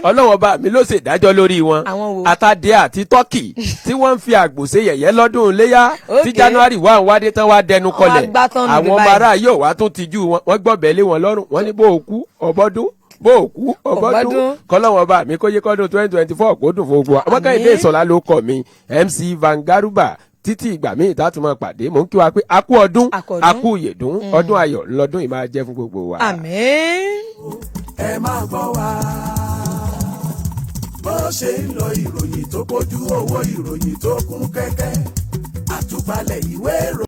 Ọlọ́wọ́n ọba mi ló ṣe ìdájọ́ lórí wọn. Àwọn wo? Àtàdé àti tọ́kì tí wọ́n ń fi àgbò ṣe yẹ̀yẹ́ lọ́dún iléyà tí January 1 wádé tán, wá dẹnu kọlẹ̀. Wọ́n á gbá tán níbi Àwọn ọmọ báyìí. ará yóò wá tún tijú wọn, wọ́n gbọ́bẹ̀ lé wọn lọ́rùn. Wọ́n ní bó o kú ọbọ́dún, bó o kú ọbọ́dún. Ọbọ́dún. Kọ́lọ́wọ́n ọba mi kó yé kọ́dún 2024 kó dùn fún gbogbo wa. Ọmọ Kẹ́hìndé Ìsọ̀lá ló kọ́ mi, MC Van Garuba. Títí ìgbà míì tá a tún máa pàdé, mò ń kí wa pé a kú ọdún, A kú ọdún. a kú ìyèdún, ọdún ayọ̀ lọ́dún yìí máa jẹ́ fún gbogbo wa. Àmín. Ẹ máa gbọ́ wa bó ṣe ń lọ, ìròyìn tó pójú owó, ìròyìn tó kún kẹ́kẹ́, àtúpalẹ̀ ìwé ìròyìn.